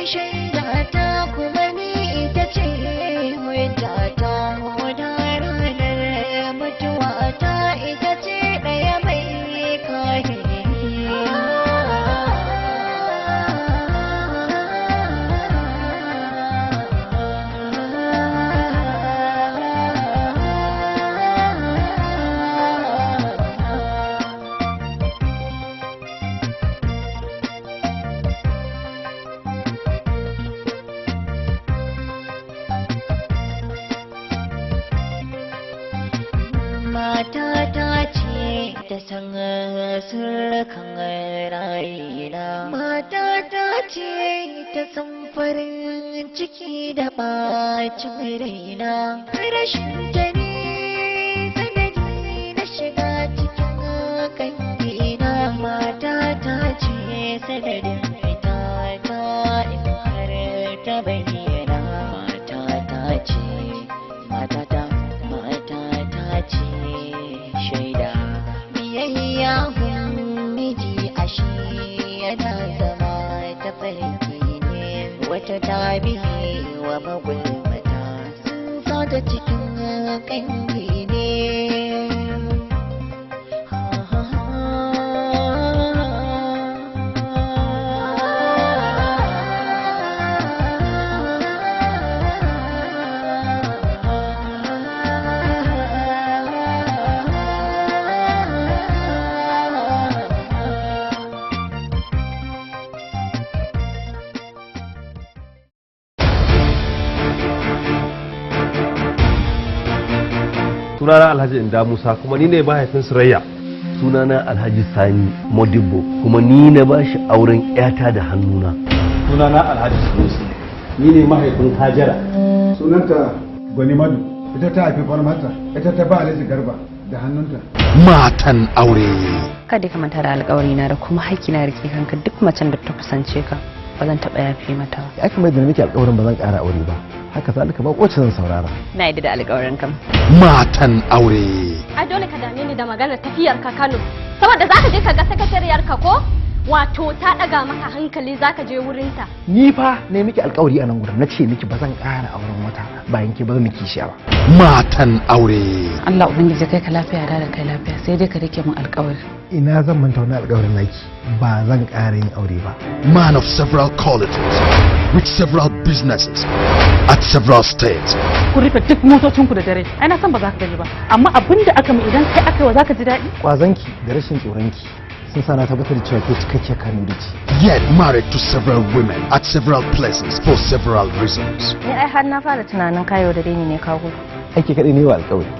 Shaida ta, kuma ni ita ce hujjata. Da ranar mutuwa ta, ita ce ɗaya mai kare ni. Matata ce ta san sirrukan raina. Matata ce ta san farin ciki da ɓacin raina. Rashin ta ne sanadi na shiga cikin kangina. Matata ce sanadin fita ta in har ta bayyana. Matata ce, matata, matata ce shaida. Biyayya gun miji ashe yana zama ta farki ne. Wata ta biye wa magulmata, sun sa ta cikin kangi ne. Sunana Alhaji Inda Musa, kuma ni ne mahaifin Surayya. Sunana Alhaji Sani Modibbo, kuma ni na ba shi auren 'yata da hannuna. Sunana Alhaji Sunusi, ni ne mahaifin Hajara. Sunanta Gwani Madu, ita ta haifi Falmata, ita ta ba Alhaji Garba da hannunta. Matan Aure. Kada ka manta da alƙawari na da kuma haƙƙi na rike kanka. Duk macen da ta kusance ka, ba zan taɓa yafe mata ba. Ya kamar da miki alƙawarin ba zan ƙara aure ba, haka zalika ba wacce zan saurara. Na yadda da alƙawarin kam. Matan Aure. Ai dole ka dame ni da maganar tafiyar ka Kano, saboda zaka je ka ga sakatariyar ka ko wato ta daga maka hankali, zaka je wurin ta. Ni fa ne miki alƙawari a nan gurin, na ce miki ba zan ƙara auren wata bayan ke ba, zan miki kishiya ba. Matan Aure. Allah Ubangiji kai ka lafiya da kai lafiya, sai dai ka rike min alƙawari. Ina zan manta wani alƙawarin naki? Ba zan ƙara yin aure ba. Man of several qualities, with several businesses at several states. Ku rufe duk motocinku da dare. Ai na san ba za ka gani ba, amma abin da aka mu, idan kai aka yi wa, za ka ji daɗi. Kwazanki da rashin tsoronki sun sa na tabbatar da cewa ke cikakkiyar Kanuri ce. Yet married to several women at several places for several reasons. Ni ai har na fara tunanin kayo da deni ne ka gudu. Ake kaɗai ne wa alƙawari,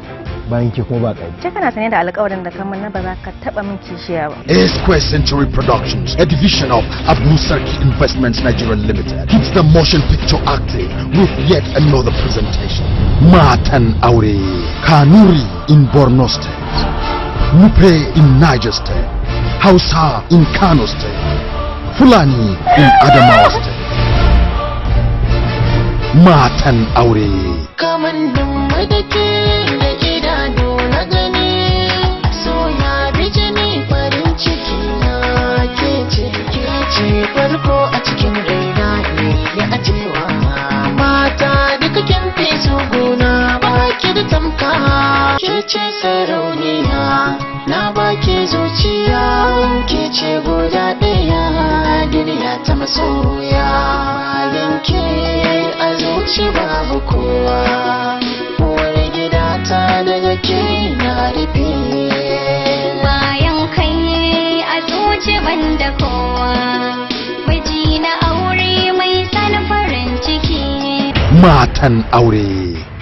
bayan ke kuma ba ƙari. Ce kana sane da alƙawarin da kamar na ba za ka taɓa min kishiya ba. A Square Century Productions, a division of Abu Sarki Investments Nigeria Limited, keeps the motion picture active with yet another presentation. Matan Aure. Kanuri in Borno State, Nupe in Niger State, Hausa in Kano State, Fulani in Adamawa State. Matan Aure. Kamannin mu da ke da idanu na gani, so ya bi jini, farin ciki na ke ce, ke ce farko a cikin raina ne ya ajewa. Mata duka kin fi su gona, baki da tamka, ke ce sarauniya, na baki zuciya, ke ce guda ɗaya duniya ta masoya. Bayan ke a zuci babu kowa, uwar gida ta, daga ke na rufe. Bayan kai a zuci banda kowa, miji na aure mai san farin ciki. Matan Aure.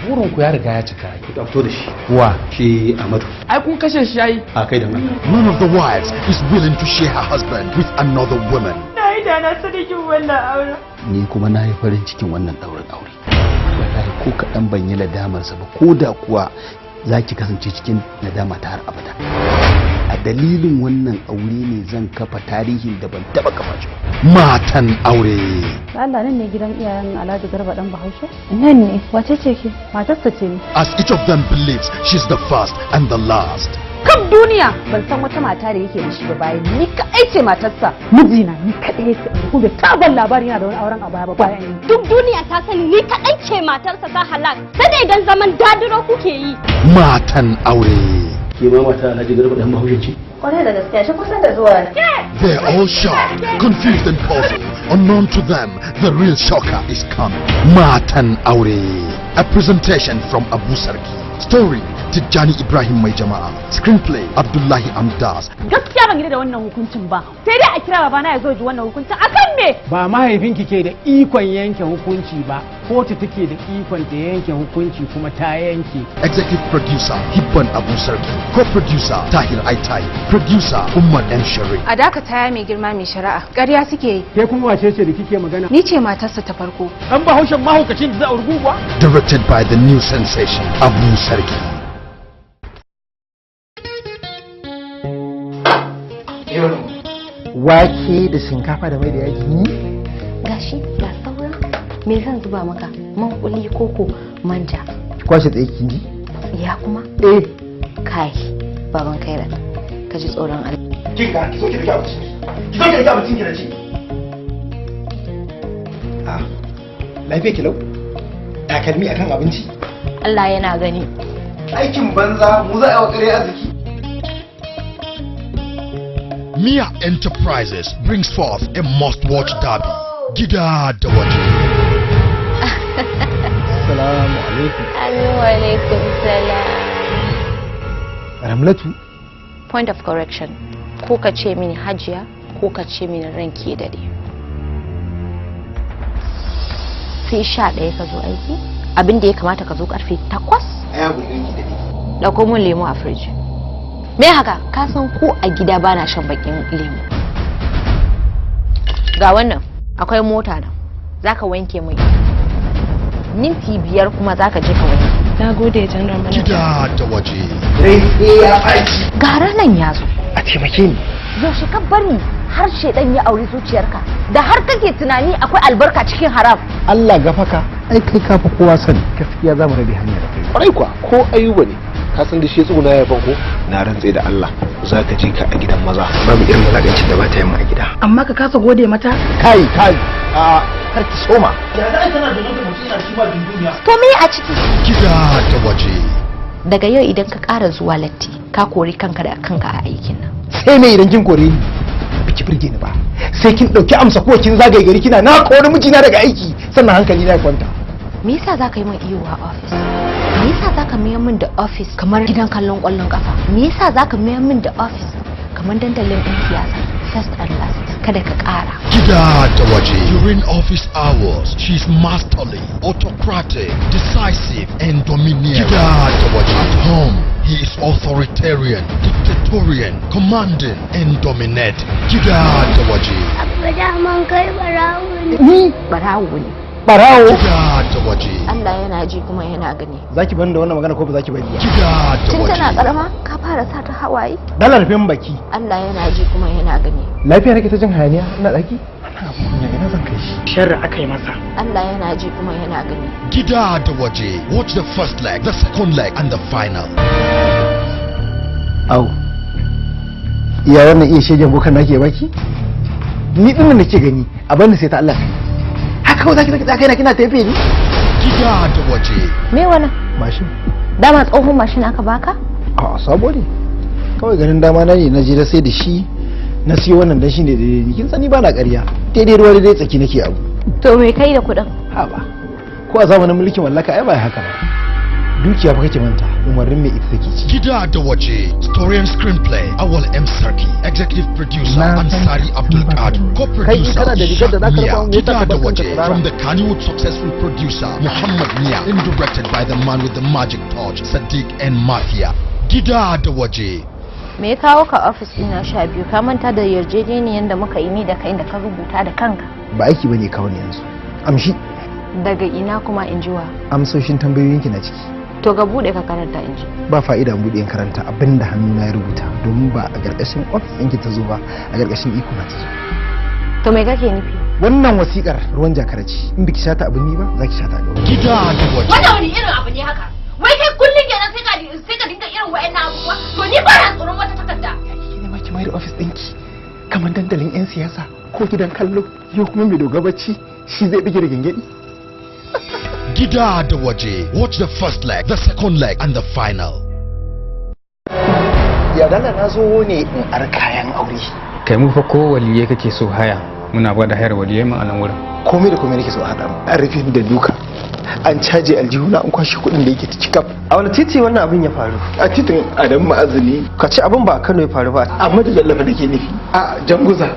Burin ku ya riga ya cika, ku fito da shi. Wa? Shi Amadu. Ai kun kashe shi ai. A kai da Allah. None of the wives is willing to share her husband with another woman. Na yi da na sadakin wannan auren. Ni kuma na yi farin cikin wannan ɗaurin aure. Wallahi ko kaɗan ban yi nadamarsa ba, ko da kuwa za ki kasance cikin nadama ta har abada. A dalilin wannan aure ne zan kafa tarihin da ban taɓa kafa shi ba. Matan Aure. Allah, nan ne gidan iyayen Alhaji Garba dan Bahaushe? Nan ne. Wace ce ke? Matarsa ce ne. As each of them believes she's the first and the last. Kaf duniya ban san wata mata da yake da shi ba bayan ni kaɗai ce matarsa. Mijina ni kaɗai yake ko bai taɓa labari yana da wani auren a baya ba bayan ni. Duk duniya ta sani ni kaɗai ce matarsa ta halak. Sai dai idan zaman dadiro kuke yi. Matan Aure. Ke ma mata Alhaji Garba dan Bahaushe ce? Kwarai da gaskiya shi kusan da zuwa. They're all shocked, confused and puzzled. Unknown to them, the real shocker is coming. Matan Aure. A presentation from Abu Sarki. Story, Tijjani Ibrahim Mai Jama'a. Screenplay, Abdullahi Amdas. Gaskiya ban yarda da wannan hukuncin ba. Sai dai a kira babana ya zo ji wannan hukuncin akan me? Ba mahaifinki ke da ikon yanke hukunci ba, kotu take da ikon ta yanke hukunci kuma ta yanke. Executive producer, Hibban Abu Sarki. Co-producer, Tahir Aitai. Producer, Umar M. Sharif. A dakata ya mai girma mai shari'a. Ƙarya suke yi. Ke kuma wace ce da kike magana? Ni ce matarsa ta farko. An Bahaushen mahaukacin da za a ruguwa? Directed by the new sensation, Abu Sarki. Wake da shinkafa da mai da yaji ni? Gashi ga sauran me zan zuba maka? Man kuli koko manja. Ki kwashe tsaye kin ji? Ya kuma? Eh. Kai, baban Kairat, ka ji tsoron Allah. Kin ga ki so ki rike abinci. Ki so ki rike abincin ki na ci. Ah. Lafiya ki lau? Takalmi akan abinci? Allah yana gani. Aikin banza mu za a yi wa kare arziki. Mia Enterprises brings forth a must-watch derby. Gida da Waje. Assalamu alaikum. Amin wa alaikum salam. Ramlatu. Point of correction. Ko ka ce mini Hajiya ko ka ce mini ranki dade. Sai 11 ka zo aiki? Abin da ya kamata ka zo karfe 8. Aya gurin ranki dade. Dauko mun lemo a fridge. Me haka? Ka san ko a gida bana shan bakin lemo. Ga wannan, akwai mota nan. Zaka wanke mai. Minti 5 kuma zaka je ka wanke. Na gode General Manager. Gida da Waje. Rai ya ɓaci. Gara nan ya zo. A taimake ni. Yaushe ka bari har shedan ya auri zuciyarka da har kake tunani akwai albarka cikin haram. Allah gafaka, ai kai ka fi kowa sani. Gaskiya za mu rabe hanya da kai. Kwarai kuwa, ko Ayuba ne. Ka san da shi tsuguna ya fanko? Na rantse da Allah za ka je ka a gidan maza. Babu irin wulakancin da ba ta yi mu a gida. Amma ka kasa gode mata? Kai kai, a kar ki soma. Ya za a tana da mutum yana shi ma duniya. To me a ciki? Gida da Waje. Daga yau idan ka ƙara zuwa latti, ka kori kanka da kanka a aikin nan. Sai me idan kin kore ni? Biki burge ni ba. Sai kin ɗauki amsa ko kin zagaye gari kina na kori mijina daga aiki sannan hankali na ya kwanta. Me yasa za ka yi min iyo a office? Me yasa za ka mayar min da office kamar gidan kallon ƙwallon ƙafa? Me yasa za ka mayar min da office kamar dandalin ɗin siyasa? First and last, kada ka ƙara. Gida da Waje. During office hours, she's masterly, autocratic, decisive, and domineering. Gida da Waje. At home, he is authoritarian, dictatorial, commanding, and dominating. Gida da Waje. Abba daman kai barawo ne. Ni barawo ne. Barawo. Gida da Waje. Allah yana ji kuma yana gani. Zaki bani da wannan magana ko ba zaki bari ba? Gida da Tun Waje. tana karama ka fara sa ta hawaye. Dalar rufin baki. Allah yana ji kuma yana gani. Lafiya nake ta jin hayaniya ina daki? Ana kunya ina zan kai shi. Sharri aka yi masa. Allah yana ji kuma yana gani. Gida da Waje. Watch the first leg, the second leg, and the final. Au. Iya wannan iya shegen bokan nake baki? Ni din nan nake gani, a bani sai ta Allah. Haka kawai zaki zaki kai na kina tafe ni? Gida da Waje. Me wannan? Mashin. Dama tsohon mashin aka baka? A'a sabo ne. Kawai ganin dama na ne na je na sai da shi na siyo wannan dan shine daidai ni kin sani ba na ƙarya. Daidai ruwa daidai tsaki nake abu. To me kai da kuɗin? Ha ba. Ko a zamanin mulkin mallaka ai ba haka ba. Dukiya fa kake manta umarnin mai ita take ci. Gida da Waje. Story and screenplay, Awal M. Sarki. Executive producer, Ansari Abdul Qadir. Co-producer, kana da rigar da zaka Mia. rufa mu, me yasa Gida ka da bar kanka Waje. tsirara? From the Kannywood successful producer, Muhammad Mia. And directed by the man with the magic touch, Sadiq N. Mafia. Gida da Waje. Me ya kawo ka ofis ɗina 12? Ka manta da yarjejeniyar da muka yi ni da kai da ka rubuta da kanka. Ba aiki bane kawo ni yanzu. Amshi. Daga ina kuma in jiwa? Amsoshin tambayoyinki na ciki. To ka bude ka karanta in ji. Ba fa'ida in bude in karanta abinda hannuna ya rubuta domin ba a ƙarƙashin ofis ɗinki ta zo ba, a ƙarƙashin iko na ta zo. To me kake nufi? Wannan wasiƙar ruwan jakara ce. In biki shata abin ni ba, za ki shata a gaba. Gida da Waje. Wannan wani irin abu ne haka? Wai kai kullum kenan sai ka dinga irin irin wa'annan abubuwa? To ni ba na tsoron wata takarda. Ki ne ma ki mai da office ɗinki kamar dandalin 'yan siyasa ko gidan kallo, yau kuma mai doga bacci shi zai bige da gengedi. Gida da Waje. Watch the first leg, the second leg, and the final. Ya dala, na zo ne in ar kayan aure. Kai, mu fa ko waliyai kake so haya, muna ba da hayar waliyai mu a nan wurin. Komai da komai nake so a haɗa mu. An rufe ni da duka, an caje aljihuna, an kwashe kuɗin da yake ciki kaf. A wani titi wannan abin ya faru? A titin Adam Ma'azini. Ka ce abin ba a Kano ya faru ba? Amma da lallafa nake nufi, a Janguza.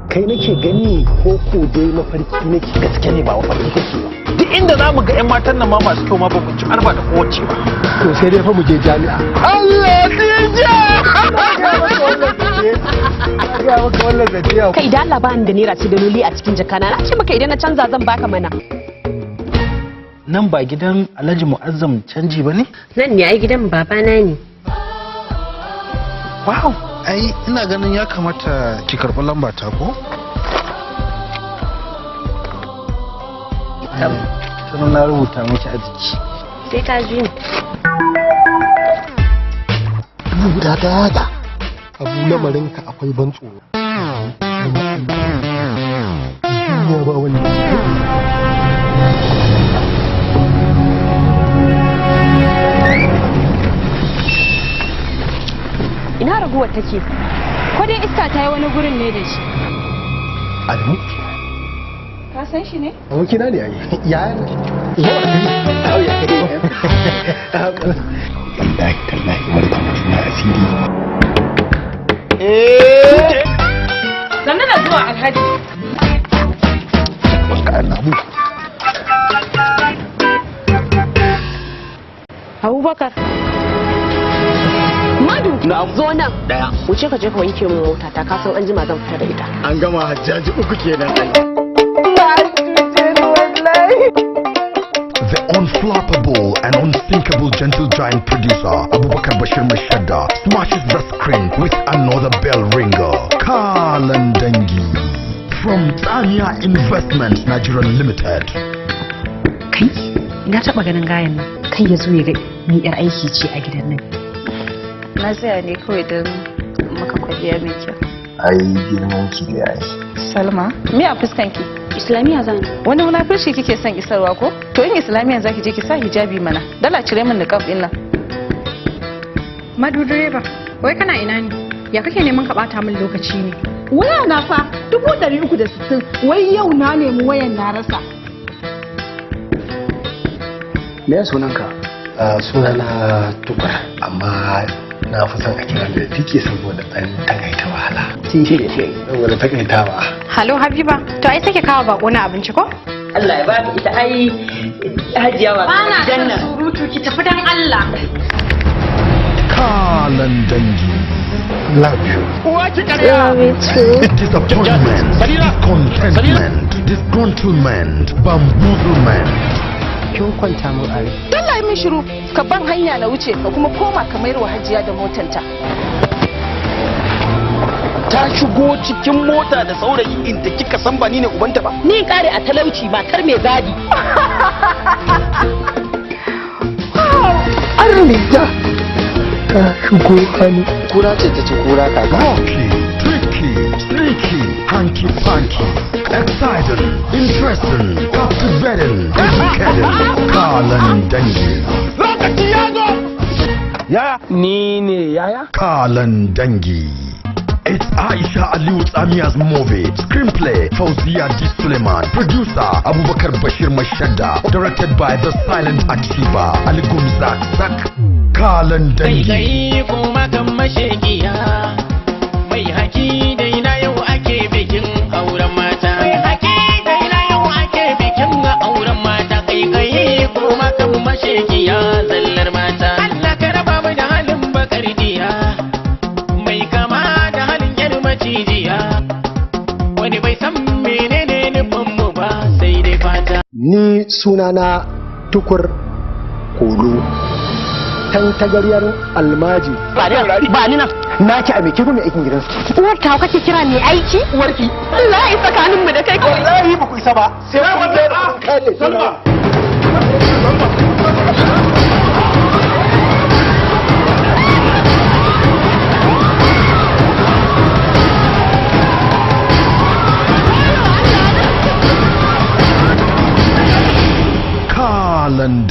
Kai nake gani ko ko dai mafarki nake? Gaske ne, ba mafarki kake ba. Duk inda za mu ga 'yan matan nan ma masu kyau ma ba mu ci arba da kowace ba. To sai dai fa mu je jami'a. Allah dija. Ga maka wannan zaciya. Kai da Allah, ba ni da naira ce da loli a cikin jakana. Na ce maka idan na canza zan baka mana. Nan ba gidan Alhaji Mu'azzam Canji ba ne? Nan ne ai, gidan babana ne. Wow, ai ina ganin ya kamata ki karɓi lamba ta ko? Sanan na rubuta miki a jiki. Sai ka ji ni. Dubu guda ta haka abu, lamarinka akwai ban tsoro. Duniya ba wani. Ina raguwar take? Ko dai iska ta yi wani gurin ne da shi. Adamu. Ka san shi ne? Abokina ne ai, ya wallahi tallahi marka juna asiri. Sannu da zuwa, Alhaji. Abu. Abubakar. Madu, zo nan. Daya. Wuce ka je ka wanke min mota ta, ka san an jima zan fita da ita. An gama, Hajjaji uku kenan ai. The unflappable and unsinkable gentle giant producer Abubakar Bashir Maishadda smashes the screen with another bell ringer, Kalan Dangi. From Tanya Investments Nigeria Limited. Kai, na taba ganin gayan nan. Kai ya zo ya ga ni yar aiki ce a gidan nan. Na tsaya ne kawai don maka kwalliya mai kyau. Ai girman ki ne ai. Salma, me a fuskan ki? Islamiyya zan. Wani munafurci kike son isarwa ko? To in islamiyya zaki je, ki sa hijabi mana. Dala cire min niqab din nan. Madu direba, wai kana ina ne? Ya kake neman ka bata min lokaci ne? Waya na fa 360,000, wai yau na nemi wayan na rasa. Me sunanka? Sunana Tukur, amma na fi son a kira da Tike saboda ɗan takaita wahala. Tike saboda takaitawa. Halo Habiba, to ai sai ki kawo bako na abinci ko? Allah ya baka ita ai Hajiya wa. Ba na son surutu, ki tafi dan Allah. Kalan Dangi. Love you. Disappointment, discontentment, disgruntlement, bamboozlement. Kin kwanta min a rai. Dalla yi min shiru, ka ban hanya na wuce, ka kuma koma ka mayar wa Hajiya da motanta. Ta shigo cikin mota da saurayi inda kika san ba ni ne ubanta ba. Ni kare a talauci, matar mai gadi. Arnita ta shigo hannu. Kura ce ta ci kura kaka. Rocky, tricky, sneaky, hanky panky, exciting, interesting, captivating, educating. Kalan Dangi. Lokaci ya zo. Yaya? Ni ne yaya? Kalan Dangi. It's Aisha Aliyu Tsamiya's movie. Screenplay, Fauzia D. Suleiman. Producer, Abubakar Bashir Maishadda. Directed by the silent achiever, Ali Gumzak Zak. Kalan Dangi. Kai kuma kan mashekiya mai haki dai na yau ake bikin auren mata. Mai haki dai na yau ake bikin auren mata. Kai kai kuma kan mashekiya zallar mata. Allah ka raba mu da halin bakar diya mai kama da halin yar macijiya. Wani bai san menene nufin mu ba sai dai fata. Ni sunana Tukur Kolo. Tantagaryar almaji. Ba ni nan. Naki a me ke mai aikin gidansu? Uwar ta kake kira mai aiki? Uwarki. Allah ya tsakanin mu da kai. Wallahi ba ku isa ba. Sai kun je da kun kale. Salma.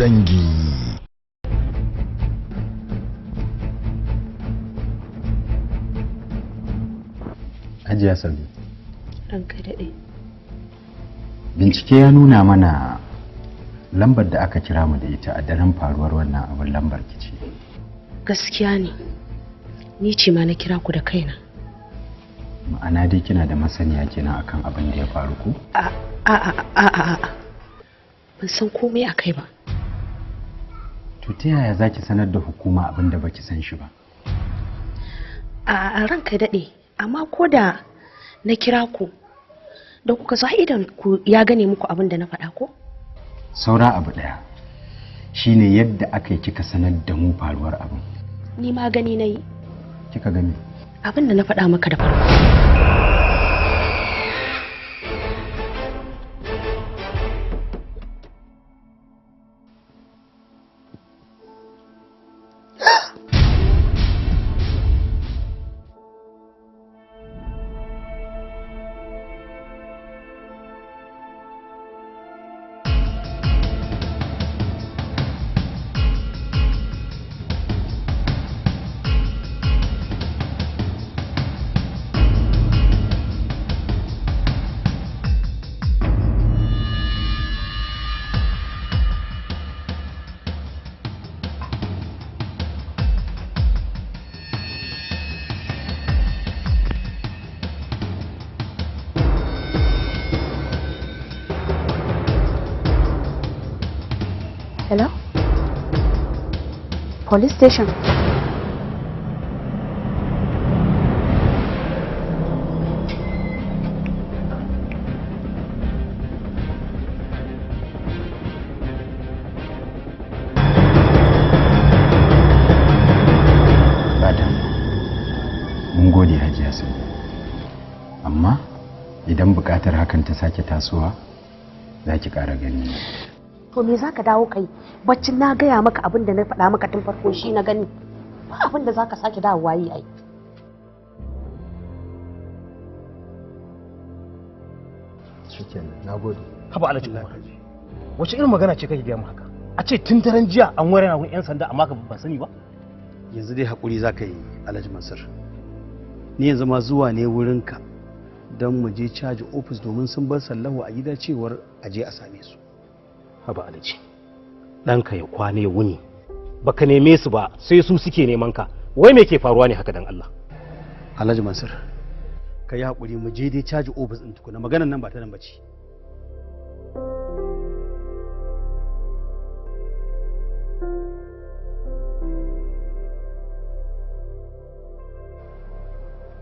Dangi. Hajiya Sabi. Ranka daɗe. Bincike ya nuna mana lambar da aka kira mu da ita a daren faruwar wannan abin lambar ki ce. Gaskiya ne. Ni ce ma na kira ku da kaina. Ma'ana dai kina da masaniya kenan akan abin da ya faru ko? A a a a a. Ban san komai akai ba. To ta yaya zaki sanar da hukuma abin da baki san shi ba? A ranka daɗe, amma ko da na kira ku da kuka zo idan ku ya gane muku abin da na faɗa ko? Saura abu ɗaya shine yadda aka yi kika sanar da mu faruwar abin. Ni ma gani na yi. Kika gani? Abin da na faɗa maka da farko. Hello? Police station. Ba damuwa. Mun gode Hajiya Sabi. Amma idan buƙatar hakan ta sake tasowa, za ki ƙara gani. To me za ka dawo kai? Baccin na gaya maka abin da na faɗa maka tun farko shi na gani. Ba abin da za ka sake dawowa yi ai. Shikenan, na gode. Haba Alhaji Umar. Wace irin magana ce kake gaya mu haka? A ce tun daren jiya an ware na 'yan sanda amma ka ban sani ba? Yanzu dai hakuri za ka yi Alhaji Mansur. Ni yanzu ma zuwa ne wurinka don mu je caji ofis domin sun bar sallahu a gida cewar a je a same su. Haba Alhaji. Ɗanka ya kwane ya wuni. Baka neme su ba sai su suke neman ka. Wai me ke faruwa ne haka dan Allah? Alhaji Mansur, ka yi hakuri mu je dai caji ofis ɗin tukuna maganar nan ba ta nan ba ce.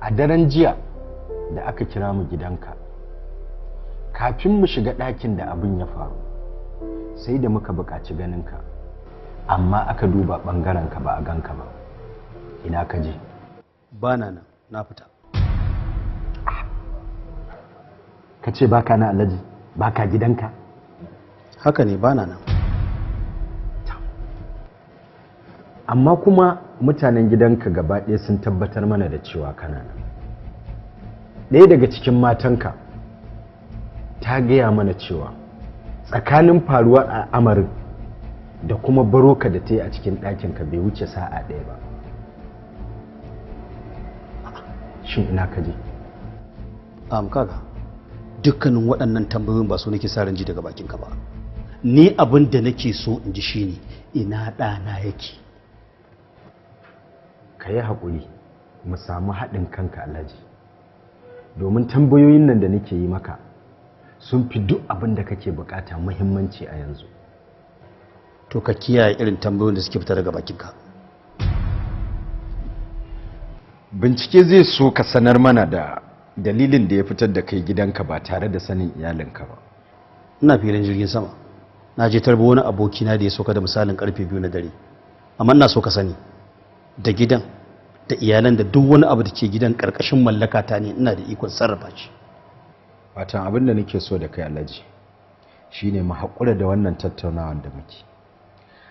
A daren jiya da aka kira mu gidanka, kafin mu shiga ɗakin da abin ya faru, sai da muka buƙaci ganinka, amma aka duba ɓangarenka ba a ganka ba. Ina ka je? Ba na nan, na fita. Ka ce ba ka na Alhaji, ba ka gidanka? Haka ne, ba na nan. Amma kuma mutanen gidanka gaba ɗaya sun tabbatar mana da cewa kana nan. Ɗaya daga cikin matanka ta gaya mana cewa tsakanin faruwar al'amarin da kuma baroka da ta yi a cikin ɗakinka bai wuce sa'a ɗaya ba. Shin ina ka je? Kaga, dukkanin waɗannan tambayoyin ba su nake sa ran ji daga bakinka ba. Ni abin da nake so in ji shine ina ɗana yake. Ka yi haƙuri mu samu haɗin kanka Alhaji, domin tambayoyin nan da nake yi maka sun fi duk abin da kake bukata muhimmanci a yanzu. To ka kiyaye irin tambayoyin da suke fita daga bakinka. Bincike zai so ka sanar mana da dalilin da ya fitar da kai gidanka ba tare da sanin iyalinka ba. Ina filin jirgin sama. Na je tarbo wani abokina da ya soka da misalin karfe 2 na dare. Amma ina so ka sani da gidan da iyalan da duk wani abu da ke gidan karkashin mallaka ta ne, ina da ikon sarrafa shi. Watan abin da nake so da kai Alhaji shine mu haƙura da wannan tattaunawar da muke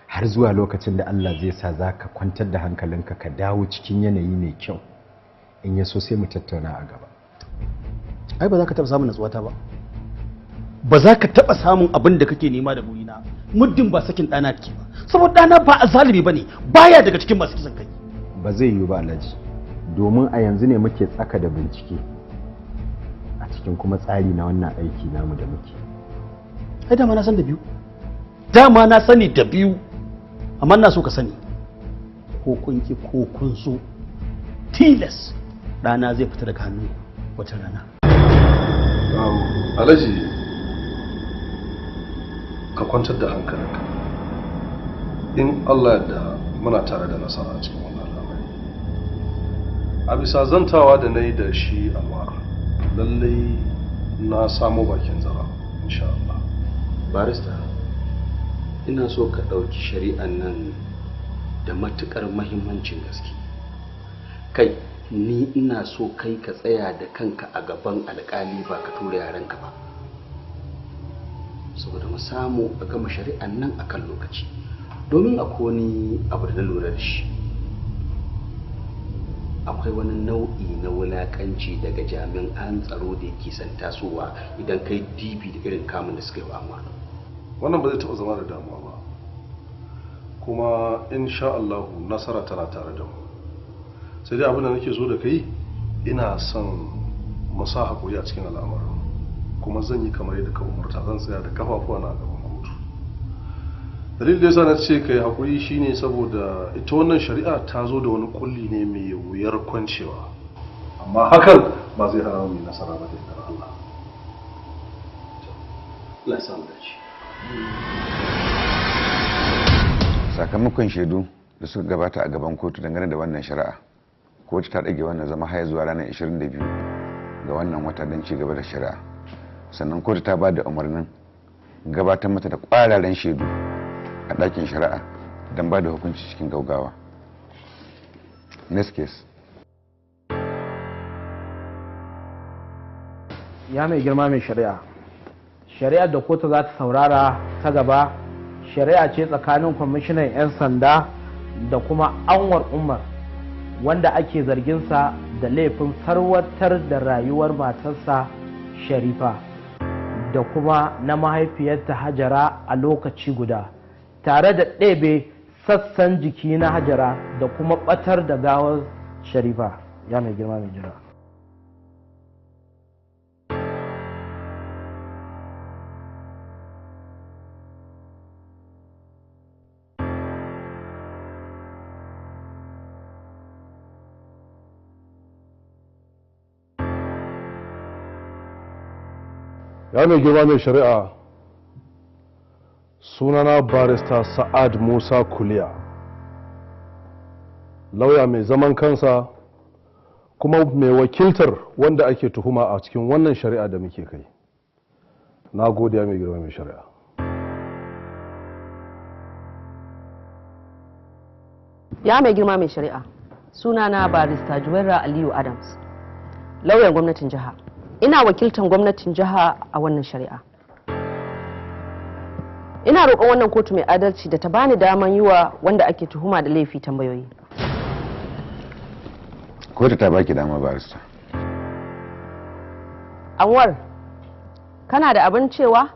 har zuwa lokacin da Allah zai sa za ka kwantar da hankalinka ka dawo cikin yanayi mai kyau. In ya so sai mu tattauna a gaba. Ai ba za ka taɓa samun natsuwata ba. Ba za ka taɓa samun abin da kake nema da gurina muddin ba sakin ɗana ke ba, saboda ɗana ba azalimi ba ne, baya daga cikin masu kisan kai. Ba zai yiwu ba Alhaji, domin a yanzu ne muke tsaka da bincike a cikin kuma tsari na wannan aiki namu da muke. Ai dama na san da biyu, dama na sani da biyu, amma na so ka sani ko kun ki ko kun so, tilas ɗana zai fita daga hannu wata rana. Alhaji, ka kwantar da hankalinka, in Allah da muna tare da nasara a cikin wannan al'amari. A bisa zantawa da na yi da shi Anwar, lallai na samo bakin zara insha Allah. Barista, ina so ka ɗauki shari'an nan da matuƙar mahimmancin gaske. Kai, ni ina so kai ka tsaya da kanka a gaban alƙali ba ka tura yaranka ba, saboda mu samu a gama shari'an nan akan lokaci, domin akwai wani abu da na lura da shi. Akwai wani nau'i na wulakanci daga jami'an tsaro da yake son tasowa idan kai dibi da irin kamun da suka yi wa Anwar. Wannan ba zai taɓa zama da damuwa ba, kuma insha Allah nasara tana tare da mu. Sai dai abin da nake so da kai, ina son mu sa hakuri a cikin al'amarin, kuma zan yi kamar yadda ka umarta, zan tsaya da kafafuwa na gaban kotu. Dalilin da yasa na ce kai hakuri shine saboda ita wannan shari'a ta zo da wani kulli ne mai wuyar kwancewa, amma hakan ba zai hana mu nasara ba da yardar Allah. Allah ya samu dace. Sakamakon shaidu da suka gabata a gaban kotu dangane da wannan shari'a, kotu ta ɗage wannan zama har zuwa ranar 22 ga wannan wata don ci gaba da shari'a. Sannan kotu ta ba da umarnin gabatar mata da ƙwararren shaidu a ɗakin shari'a don ba da hukunci cikin gaugawa. Next case. Ya mai girma mai shari'a, shari'ar da kotu za ta saurara ta gaba shari'a ce tsakanin kwamishinan 'yan sanda da kuma Anwar Umar, wanda ake zarginsa da laifin sarwatar da rayuwar matarsa Sharifa da kuma na mahaifiyarta Hajara a lokaci guda, tare da ɗebe sassan jiki na Hajara da kuma ɓatar da gawar Sharifa. Ya mai girma mai jira. Ya mai girma mai shari'a, sunana Barista Sa'ad Musa Kuliya, lauya mai zaman kansa kuma mai wakiltar wanda ake tuhuma a cikin wannan shari'a da muke kai. Na gode ya mai girma mai shari'a. Ya mai girma mai shari'a, sunana Barista Juwaira Aliyu Adams, lauyan gwamnatin jiha. Ina wakiltar gwamnatin jiha a wannan shari'a. Ina roƙon wannan kotu mai adalci da ta bani daman yi wa wanda ake tuhuma da laifi tambayoyi. Kotu ta baki dama, barista. Anwar, kana da abin cewa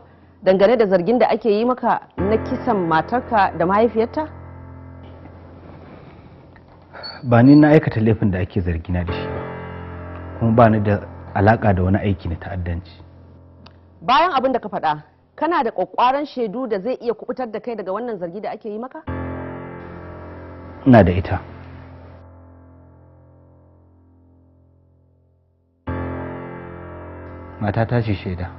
dangane da zargin da ake yi maka na kisan matarka da mahaifiyarta? Ba ni na aikata laifin da ake zargina da shi ba, kuma ba ni da alaka da wani aiki na ta'addanci. Bayan abin da ka faɗa, kana da ƙwaƙƙwaran shaidu da zai iya kubutar da kai daga wannan zargi da ake yi maka? Ina da ita. Mata ta ce shaida.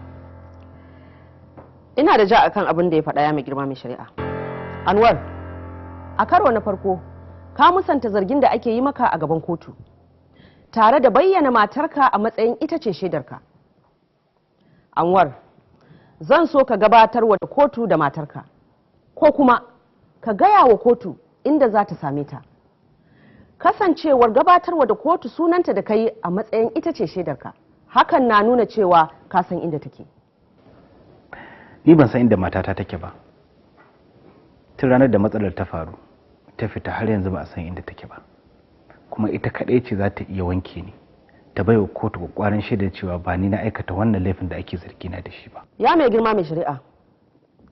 Ina da ja akan abin da ya faɗa ya mai girma mai shari'a. Anwar, a karo na farko, ka musanta zargin da ake yi maka a gaban kotu, tare da bayyana matarka a matsayin ita ce shaidarka. Anwar, zan so ka gabatar wa kotu da matarka, ko kuma ka gaya wa kotu inda za ta same ta. Kasancewar gabatarwa da kotu sunanta da kai a matsayin ita ce shaidarka, hakan na nuna cewa ka san inda take. Ni ban san inda matata take ba. Tun ranar da matsalar ta faru, ta fita har yanzu ba a san inda take ba. Kuma ita kaɗai ce za ta iya wanke ni, ta baiwa kotu kwakwaran shaidar cewa ba ni na aikata wannan laifin da ake zargina da shi ba. Ya mai girma mai shari'a,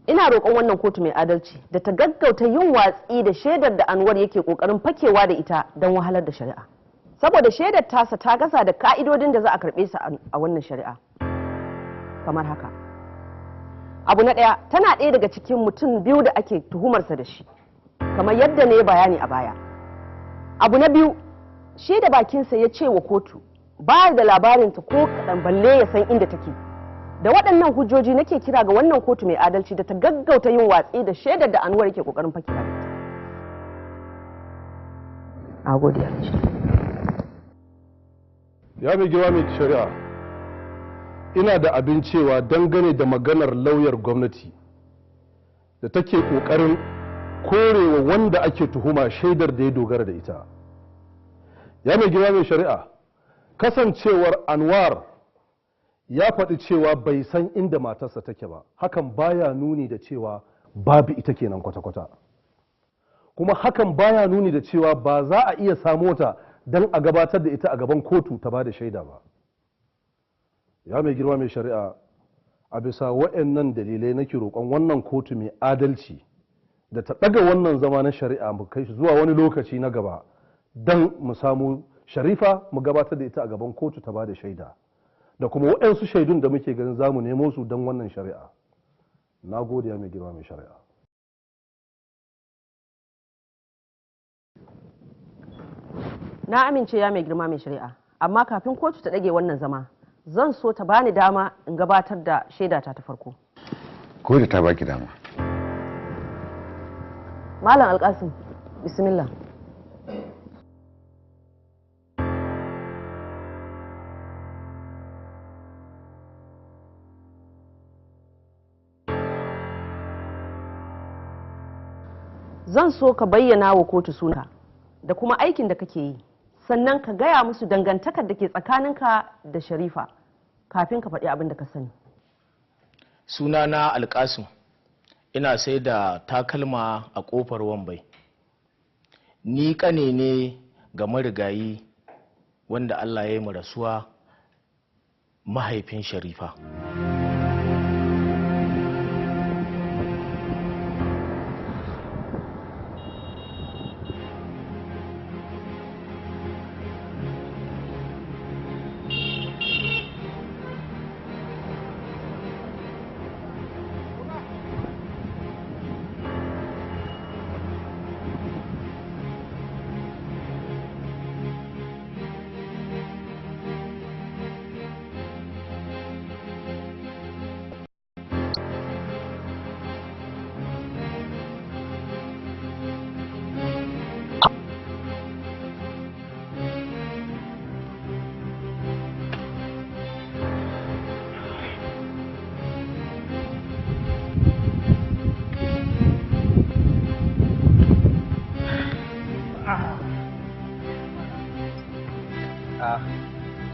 ina roƙon wannan kotu mai adalci da ta gaggauta yin watsi da shaidar da Anwar yake ƙoƙarin fakewa da ita don wahalar da shari'a. Saboda shaidar tasa ta gaza da ka'idodin da za a karɓe su a wannan shari'a. Kamar haka. Abu na ɗaya, tana ɗaya daga cikin mutum biyu da ake tuhumarsa da shi, kamar yadda na yi bayani a baya. Abu na biyu, shi da bakinsa ya ce wa kotu ba da labarinta ko kaɗan balle ya san inda take. Da waɗannan hujjoji nake kira ga wannan kotu mai adalci da ta gaggauta yin watsi da shaidar da Anwar yake ƙoƙarin fakewa da ita. A gode. Ya mai girma mai shari'a, ina da abin cewa dangane da maganar lauyar gwamnati da take ƙoƙarin korewa wanda ake tuhuma shaidar da ya dogara da ita. Ya mai girma mai shari'a, kasancewar Anwar ya faɗi cewa bai san inda matarsa take ba, hakan baya nuni da cewa babu ita kenan kwata-kwata. Kuma hakan baya nuni da cewa ba za a iya samo ta don a gabatar da ita a gaban kotu ta ba da shaida ba. Ya mai girma mai shari'a, a bisa waɗannan dalilai nake roƙon wannan kotu mai adalci da ta ɗaga wannan zama na shari'a mu kai shi zuwa wani lokaci na gaba don mu samu Sharifa mu gabatar da ita a gaban kotu ta ba da shaida, da kuma waɗansu shaidun da muke ganin za mu nemo su don wannan shari'a. Na gode ya mai girma mai shari'a. Na amince ya mai girma mai shari'a, amma kafin kotu ta ɗage wannan zama, zan so ta bani dama in gabatar da shaidata ta farko. Kotu ta baki dama. Malam Alkasim, bismillah. Zan so ka bayyana wa kotu suna da kuma aikin da kake yi, sannan ka gaya musu dangantakar da ke tsakaninka da Sharifa kafin ka faɗi abin da ka sani. Sunana Alkasim, ina sai da takalma a ƙofar Wambai. Ni ƙane ne ga marigayi wanda Allah ya yi mu rasuwa, mahaifin Sharifa.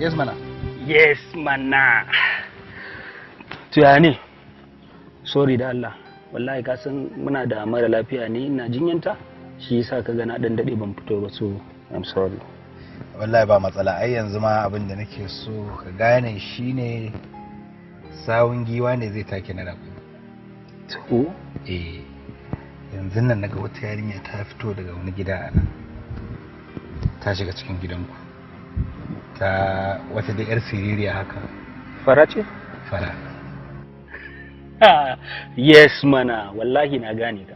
Yes mana. Yes mana. To ya ne? Sorry da Allah. Wallahi ka san muna da mara lafiya ne, ina jinyanta, shi yasa ka ga na dan dade ban fito ba, so I'm sorry. Wallahi ba matsala, ai yanzu ma abin da nake so ka gane shine sawun giwa ne zai take na rago. To eh, yanzu nan naga wata yarinya ta fito daga wani gida a nan. Ta shiga cikin gidanku. Ta wata da yar siririya haka. Fara ce? Fara. Yes mana, wallahi na gane ka.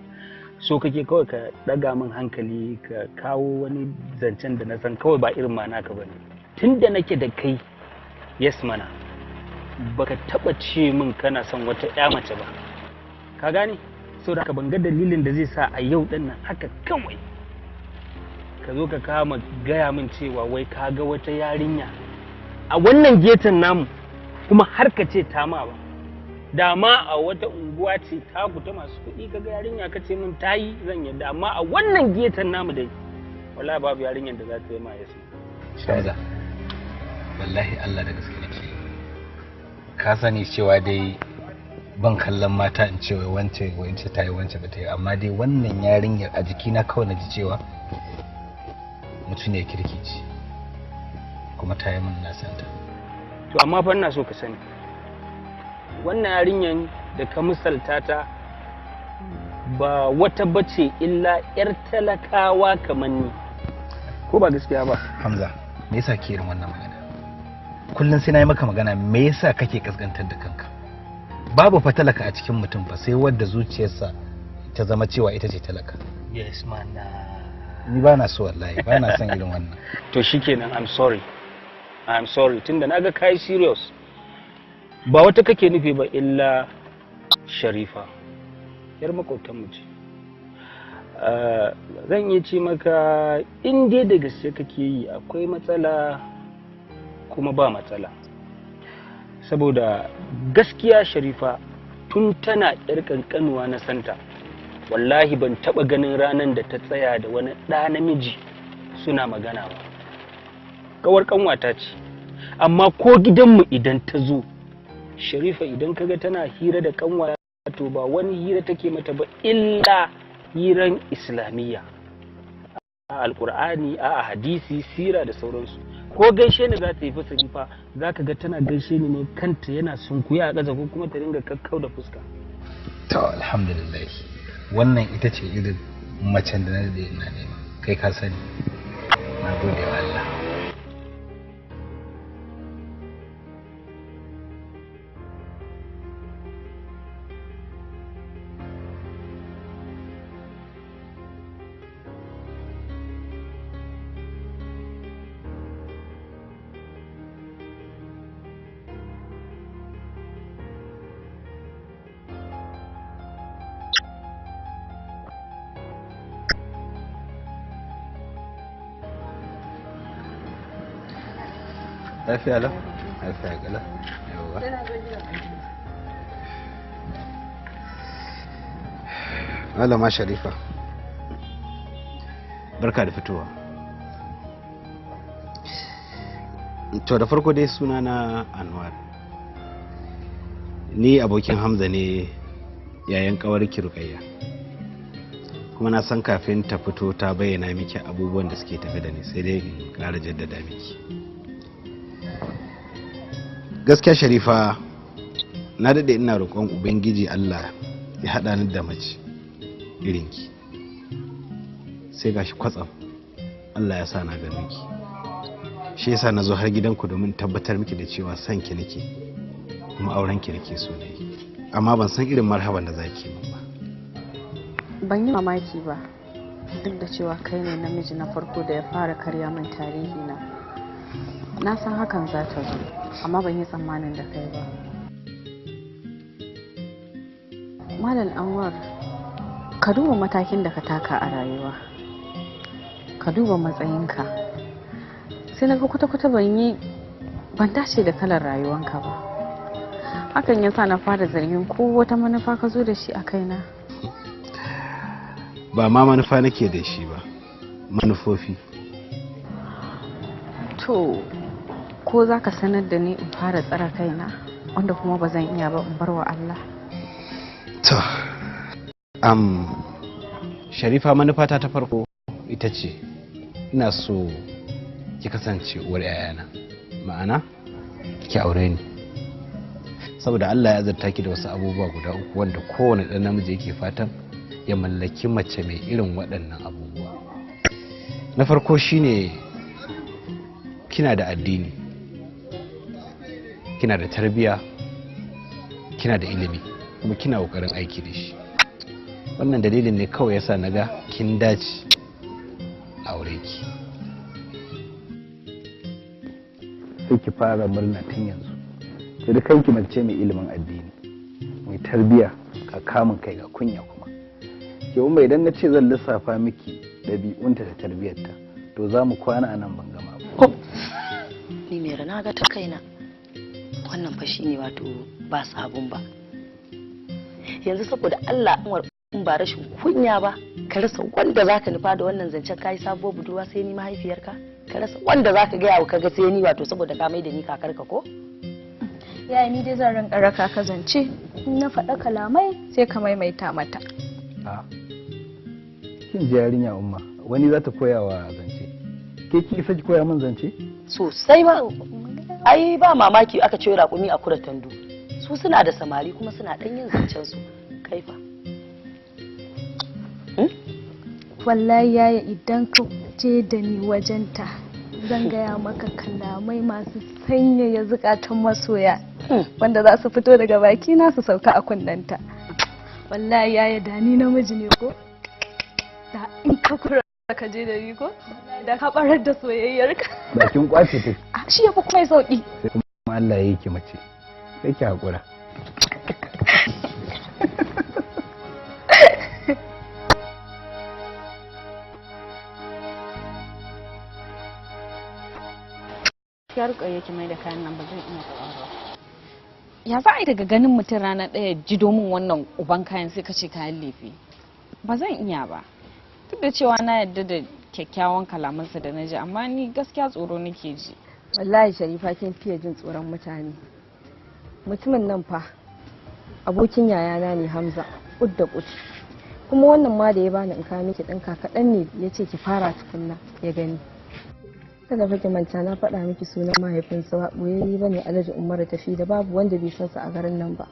So kake kawai ka daga min hankali ka kawo wani zancen da na san kawai ba irin ma naka bane. Tunda nake da kai, yes mana, baka taba ce min kana son wata ƴa mace ba. Ka gane? Saboda haka ban ga dalilin da zai sa a yau din nan haka kawai ka zo ka kama gaya min cewa wai ka ga wata yarinya a wannan getan namu kuma har ka ce ta ma ba. Dama a wata unguwa ce taku ta masu kuɗi ka ga yarinya ka ce min ta yi, zan yadda, amma a wannan getan namu dai wallahi babu yarinyar da za ta yi ma yasu. Shamza, wallahi Allah da gaske nake. Ka sani cewa dai ban kallon mata in ce wai wance wance ta yi wance ba ta yi, amma dai wannan yarinyar a jikina kawai na ji cewa mutum ne kirki ce. Kuma ta yi min, na santa. To amma fa ina so ka sani, wannan yarinyan da ka misalta ta ba wata bace illa yar talakawa kamar ni, ko ba gaskiya ba? Hamza, me yasa ke irin wannan magana? Kullum sai na yi maka magana, me yasa kake kaskantar da kanka? Babu fa talaka a cikin mutum fa, sai wadda zuciyarsa ta zama cewa ita ce talaka. Yes man. Ni ba na so, wallahi ba na son irin wannan. To shikenan, I'm sorry, I'm sorry, tunda naga kai serious. Ba wata kake nufi ba illa Sharifa, yar makwabtan mu ce. Zan iya ce maka, in dai da gaske kake yi, akwai matsala kuma ba matsala, saboda gaskiya Sharifa tun tana yar kankanuwa na santa. Wallahi ban taba ganin ranar da ta tsaya da wani ɗa namiji suna magana ba. Kawar kanwata ce, amma ko gidanmu idan ta zo, Sharifa idan kaga tana hira da kanwa, to ba wani hira take mata ba illa hiran islamiyya, a alkur'ani, a hadisi, sira da sauransu. Ko gaishe ni za ta yi fasari fa, za ka ga tana gaishe ni ne kanta yana sunkuya a ƙasa, ko kuma ta dinga kakkau da fuska. To alhamdulillah, wannan ita ce irin macen da na da ina nema. Kai ka sani, na gode wa Allah. Lafiya lau, lafiya kalau. Yawwa, malama Sharifa, barka da fitowa. To da farko dai, suna na Anwar, ni abokin Hamza ne, yayan kawar Rukayya. Kuma na san kafin ta fito ta bayyana miki abubuwan da suke tafe da ni, sai dai in ƙara jaddada miki. Gaskiya Sharifa, na daɗe ina roƙon Ubangiji Allah ya haɗa ni da mace irinki, sai gashi kwatsam Allah ya sa na gano ki. Shi yasa na zo har gidanku domin tabbatar miki da cewa son ki nake, kuma auren ki nake so na yi, amma ban san irin marhaban da zaki min ba. Ban yi mamaki ba, duk da cewa kai ne namiji na farko da ya fara karya min tarihi na. Na san hakan za ta zo, amma ban yi tsammanin da kai ba. Malam Anwar, ka duba matakin da ka taka a rayuwa, ka duba matsayinka. Sai na ga kwata-kwata ban yi, ban dace da kalar rayuwanka ba. Hakan ya sa na fara zargin ko wata manufa ka zo da shi a kaina. Ba ma manufa nake da shi ba, manufofi. To ko za ka sanar da ni in fara tsara kaina, wanda kuma ba zan iya ba in bar wa Allah. To, Sharifa, manufata ta farko ita ce ina so ki kasance uwar 'ya'yana, ma'ana ki aure ni, saboda Allah ya azurta ki da wasu abubuwa guda uku wanda kowane ɗan namiji yake fatan ya mallaki mace mai irin waɗannan abubuwa. Na farko shine kina da addini, kina da tarbiyya, kina da ilimi, kuma kina ƙoƙarin aiki da shi. Wannan dalilin ne kawai yasa na ga kin dace aure ki. Sai ki fara murna tun yanzu. Ki da kanki mace mai ilimin addini, mai tarbiyya, ka kamun kai, ga kunya. Kuma ke umma, idan na ce zan lissafa miki ɗabi'unta da tarbiyyarta, to za mu kwana a nan ban gama ba. Ni mai rana ga ta kaina, wannan fa shine, wato ba sabon ba yanzu. Saboda Allah Umar, in ba rashin kunya ba, ka rasa wanda zaka nufa da wannan zancen kai sabuwar budurwa sai ni mahaifiyarka? Ka rasa wanda zaka gaya wa kaga sai ni, wato saboda ka mai da ni kakarka ko? Yaya, ni dai zan rinka raka ka zance. In na faɗa kalamai sai ka maimaita mata. A kin ji yarinya umma, wani za ta koya wa zance? Ke ki isa ki koya min zance? Sosai ma. Ai ba mamaki aka ce raƙumi a kura tandu. Su suna da samari kuma suna ɗan yin zancen su. Kaifa. Wallahi yaya idan ka je da ni wajenta zan gaya maka kalamai masu sanyaya zukatan masoya wanda za su fito daga baki na su sauka a kunnenta. Wallahi yaya da ni namiji ne ko? Da in ka kura ka je da ni ko? Da ka barar da soyayyarka. Bakin kwace ta. Shi yafi kuma sauki. Sai kuma Allah ya yi ki mace. Sai ki hakura. Ya rika yake mai da kayan nan ba zan iya karɓa ba. Ya za a yi daga ganin mutum rana ɗaya ji domin wannan uban kayan sai ka ce kayan lefe. Ba zan iya ba. Duk da cewa na yarda da kyakkyawan kalamansa da na ji, amma ni gaskiya tsoro nake ji. Wallahi Sharifa kin fiye jin tsoron mutane. Mutumin nan fa abokin yayana ne Hamza, kud da kud. Kuma wannan ma da ya bani in kawo miki ɗinka kaɗan ne ya ce ki fara tukunna ya gani. Kada fa ki manta na faɗa miki sunan mahaifinsa ba ɓoyayye ba ne, Alhaji Umaru Tafi da babu wanda bai san sa a garin nan ba.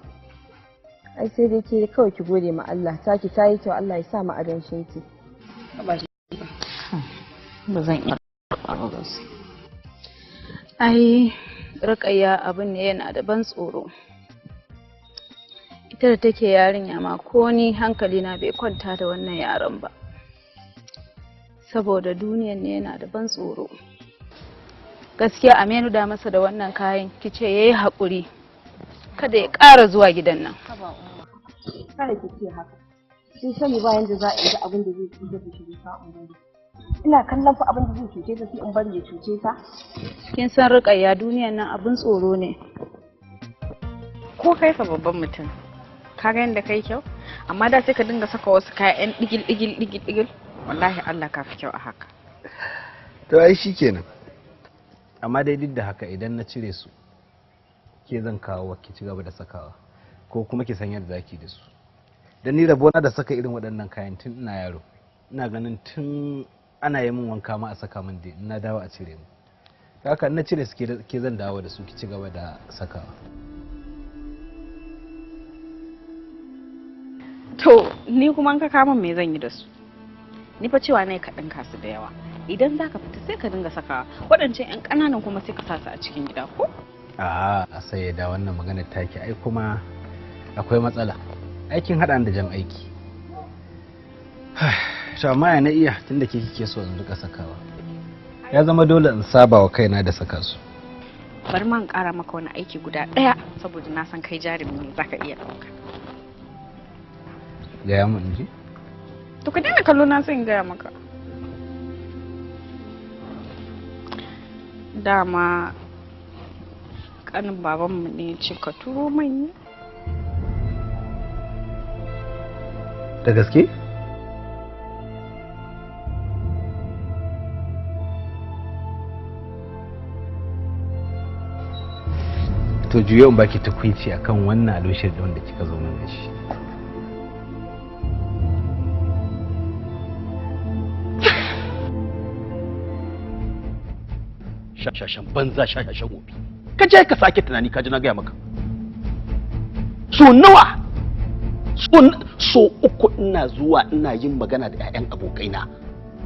Ai sai dai ke kawai ki gode ma Allah, taki ta yi kyau, Allah ya sa mu adanshin ki. Ba zan iya karɓa ba gaskiya. Ai Rukayya abin ne yana da ban tsoro. Ita da take yarinya ma ko ni hankali na bai kwanta da wannan yaron ba. Saboda duniyan ne yana da ban tsoro. Gaskiya Aminu da masa da wannan kayan kice yayi haƙuri. Kada ya ƙara zuwa gidan nan. Kada ki ce haka. Kin sani ba yanda za a yi abin da zai cutar da shi ba in bari. Ina kallon fa abin da zai cuce ta sai in bari ya cuce ta. Kin san Rukayya duniyan nan abin tsoro ne. Ko kai fa babban mutum. Ka ga yanda kai kyau? Amma da sai ka dinga saka wasu kaya 'yan digil digil digil digil. Wallahi Allah ka fi kyau a haka. To ai shikenan. Amma dai duk da haka idan na cire su ke zan kawo ki ci gaba da sakawa ko kuma ki san yadda zaki da su. Dan ni rabona da saka irin waɗannan kayan tun ina yaro. Ina ganin tun ana yi min wanka ma a saka min dai ina dawo a cire mu. Haka na cire su ke zan dawo da su ki ci gaba da sakawa. To ni kuma in ka kama me zan yi da su? Ni fa cewa nayi ka ɗinka su da yawa. Idan za ka fita sai ka dinga sakawa. Waɗancan 'yan ƙananan kuma sai ka sa su a cikin gida ko? A'a sai da wannan maganar taki ai kuma akwai matsala. Aikin haɗa da jan aiki. To amma ya na iya tunda ke kike so in rika sakawa. Ya zama dole in saba wa kaina da saka su. Bari ma in ƙara maka wani aiki guda ɗaya saboda na san kai jarumi ne zaka iya ɗauka. Gaya mun in ji? To ka daina kallo na sai in gaya maka. Dama kanin babanmu ne ce ka turo manya. Da gaske? To juyo in baki tukuici akan wannan albishir din da kika zo min da shi. Shashashan banza shashashan gobe. Ka je ka sake tunani ka ji na gaya maka. So nawa? So uku ina zuwa ina yin magana da 'ya'yan abokaina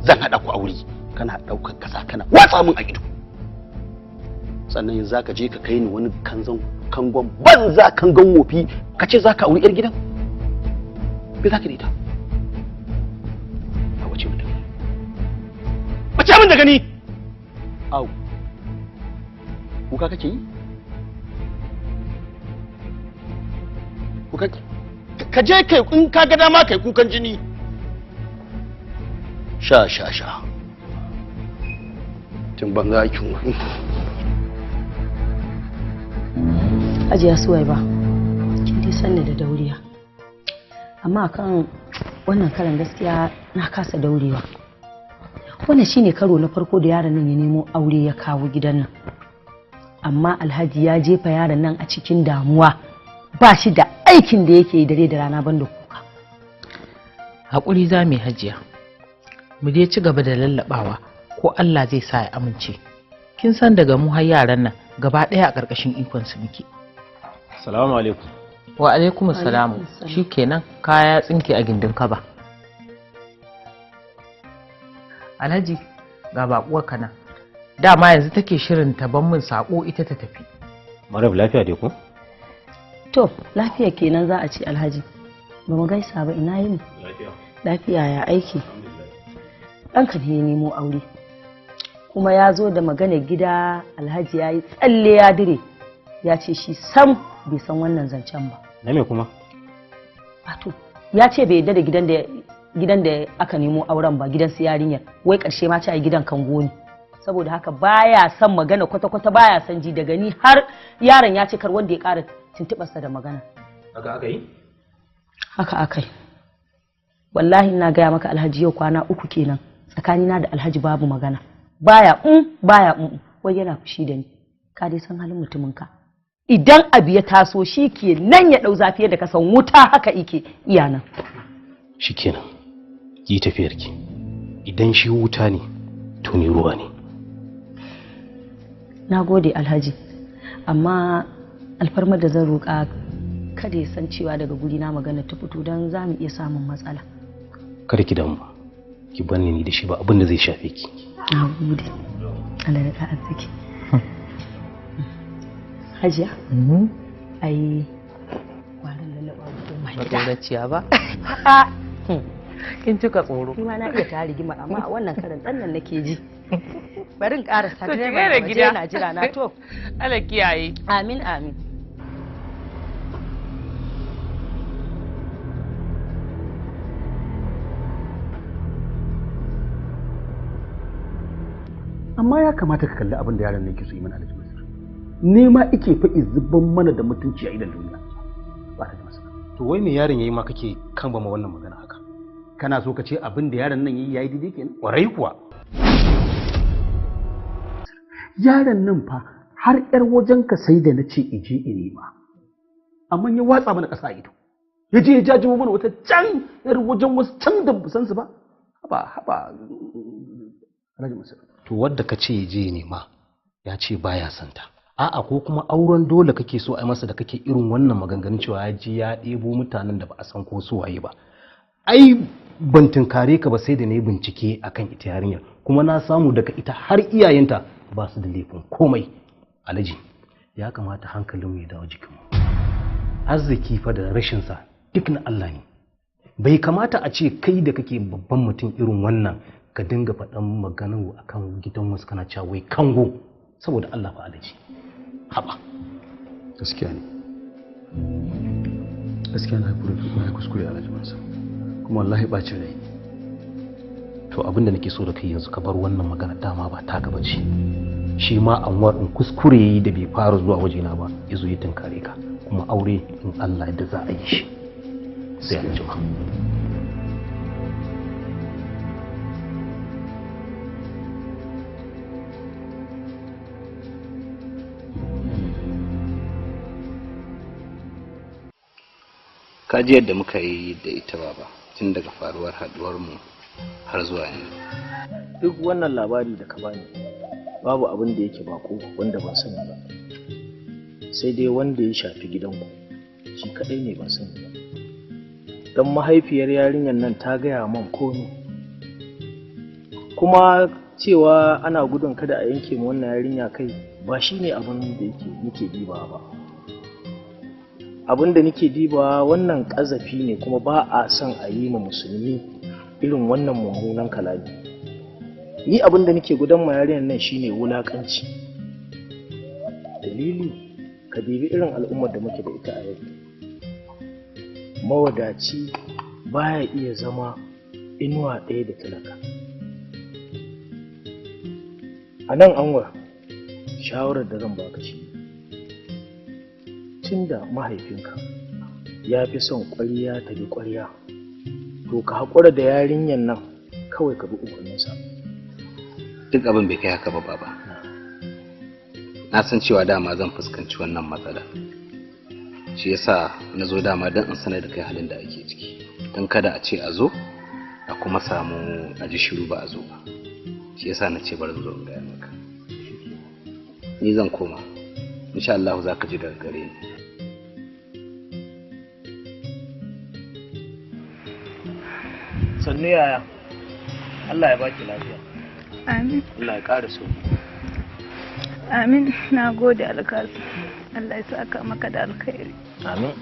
zan haɗa ku aure kana ɗaukar kasa kana watsa min a ido. Sannan yanzu zaka je ka kai ni wani kangon banza kangon wofi ka ce zaka auri 'yar gidan? Me zaka da ita? A wace mutum? Bace min da gani! Au. Kuka kake yi? Kuka ka je kai in ka ga dama kai kukan jini. Sha sha sha. Tun banza aikin wani. Hajiya Suwaiba, kin dai sanni da dauriya. Amma akan wannan karan gaskiya na kasa daurewa. Wannan shine karo na farko da yaron nan ya nemo aure ya kawo gidan nan. Amma Alhaji ya jefa yaron nan a cikin damuwa. Ba shi da aikin da yake yi dare da rana banda kuka. Haƙuri za mu yi Hajiya. Mu dai ci gaba da lallaɓawa ko Allah zai sa ya amince. Kin san daga mu har yaran nan gaba ɗaya a ƙarƙashin ikon su muke. Salamu alaikum. Wa alaikum salamu. Shikenan kaya tsinke a gindin kaba. Alhaji ga baƙuwar kana. Dama yanzu take shirin ta ban min sako ita ta tafi. Maryam lafiya dai ko? To lafiya kenan za a ce Alhaji. Ba mu gaisa ba ina yini. Lafiya. Lafiya ya aiki. Ɗanka ne ya nemo aure. Kuma ya zo da maganar gida Alhaji ya yi tsalle ya dire. Ya ce shi sam bai san wannan zancen ba. Na me kuma? Wato ya ce bai yarda da gidan da aka nemo auren ba, gidan su yarinyar. Wai ƙarshe ma ce a gidan kango ne. Saboda haka baya son magana kwata-kwata, baya son ji daga ni har yaron ya ce kar wanda ya ƙara tuntuɓarsa da magana. Haka aka yi? Haka aka yi. Wallahi ina gaya maka Alhaji yau kwana 3 kenan tsakanina da Alhaji babu magana. Baya baya wai yana fushi da ni. Ka dai san halin mutumin ka. Idan abu ya taso shi ke nan ya ɗau zafi da ka san wuta haka ike iya nan. Shi kenan, yi tafiyarki. Idan shi wuta ne, to ni ruwa ne. Na gode Alhaji, amma alfarmar da zan roƙa kada ya san cewa daga guri na magana ta fito don za mu iya samun matsala. Kada ki damu, ki banni ni da shi ba abin da zai shafe ki. Na gode, Allah ya arziki. Hajiya? Ai, kwarin lallaba koma gida. Matsoraciya ba? Kin cika tsoro. Ni ma na iya ta rigima amma a wannan karin ɗan nan nake ji. Bari in ƙarasa direban da waje yana jira na to. Allah kiyaye. Amin amin. Amma ya kamata ka kalli abin da yaron nan ke so yi mana Alhaji Mansur. Nema ike faɗi zuban mana da mutunci a idan duniya. Ba Alhaji Mansur. To wai me yaron yayi ma kake kan ba ma wannan magana haka? Kana so ka ce abin da yaron nan yayi yayi daidai kenan? Kwarai kuwa. Yaron nan fa har yar wajen ka sai da nace ije in nema. Amma ya watsa mana ƙasa ido. Ya je ya jajibo mana wata can yar wajen wasu can da san su ba. Haba haba Alhaji Mansur. To wadda ka ce je nema ya ce baya santa. A'a ko kuma auren dole kake so a masa da kake irin wannan maganganun cewa ya je ya ɗebo mutanen da ba a san ko su waye ba. Ai ban tunkare ka ba sai da na yi bincike akan ita yarinyar kuma na samu daga ita har iyayenta ba su da laifin komai. Alhaji ya kamata hankalinmu ya dawo jikinmu. Arziki fa da rashinsa duk na Allah ne. Bai kamata a ce kai da kake babban mutum irin wannan ka dinga faɗan maganar akan gidan wasu kana cewa wai kango saboda Allah fa Alhaji. Haba. Gaskiya ne. Gaskiya na kuskure Alhaji Mansur. Kuma wallahi bacin rai. To abin da nake so da kai yanzu ka bar wannan magana dama ba taka bace. Shi ma Anwar in kuskure yayi da bai fara zuwa wajena ba yazo ya tunkare ka kuma aure in Allah da za a yi shi. Sai an jima. Ka ji yadda muka yi da ita baba tun daga faruwar haduwar mu har zuwa yanzu. Duk wannan labari da ka bani babu abin da yake bako wanda ban sani ba. Sai dai wanda ya shafi gidanku shi kadai ne ban sani ba. Don mahaifiyar yarinyar nan ta gaya man komai. Kuma cewa ana gudun kada a yanke ma wannan yarinya kai ba shi ne abin da yake nake dibawa ba. Abin da nake dibawa wannan ƙazafi ne kuma ba a son a yi ma musulmi irin wannan mummunan kalami. Ni abin da nake gudan ma yarinyar nan shine wulakanci. Dalili ka dibi irin al'ummar da muke da ita a yau. Mawadaci baya iya zama inuwa ɗaya da talaka. A nan Anwar, shawarar da zan baka shi tunda mahaifinka ya fi son ƙwarya ta bi ƙwarya, to ka haƙura da yarinyar nan kawai ka bi umarninsa. Duk abin bai kai haka ba baba. Na san cewa dama zan fuskanci wannan matsala. Shi yasa na zo dama don in sanar da kai halin da ake ciki. Don kada a ce a zo a kuma samu a ji shiru ba a zo ba. Shi yasa na ce bari zo in gaya maka. Ni zan koma. Insha Allah za ka ji daga gare ni. Sannu yaya. Allah ya baki lafiya. Amin. Allah ya ƙara so. Amin. Na gode Alkasim. Allah ya saka maka da alkhairi. Amin.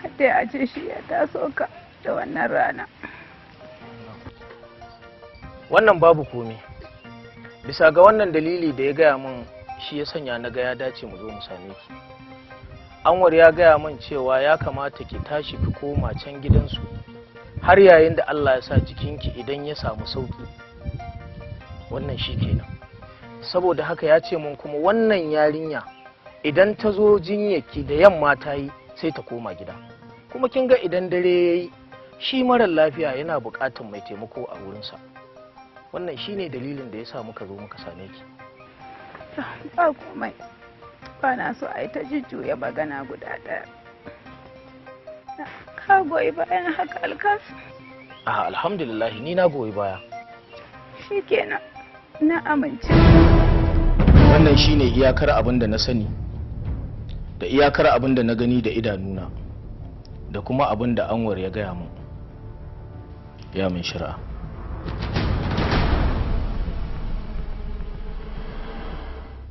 Hatta ya ce shi ya taso ka da wannan rana. Wannan babu komai. Bisa ga wannan dalili da ya gaya min shi ya sanya na ga ya dace mu zo mu same ki. Anwar ya gaya min cewa ya kamata ki tashi ki koma can gidansu har yayin da Allah ya sa jikinki idan ya samu sauki. Wannan shi kenan. Saboda haka ya ce mun kuma wannan yarinya idan ta zo jinyarki da yamma ta yi sai ta koma gida. Kuma kin ga idan dare ya yi shi marar lafiya yana buƙatar mai taimako a wurinsa. Wannan shine dalilin da ya sa muka zo muka same ki. Ba komai. Ba na so a yi ta jujjuya magana guda ɗaya. Ka goyi bayan haka Alkasim? A alhamdulillah ni na goyi baya. Shikenan, na amince. Wannan shine iyakar abin da na sani da iyakar abin da na gani da idanuna da kuma abin da Anwar ya gaya min. Ya min shari'a.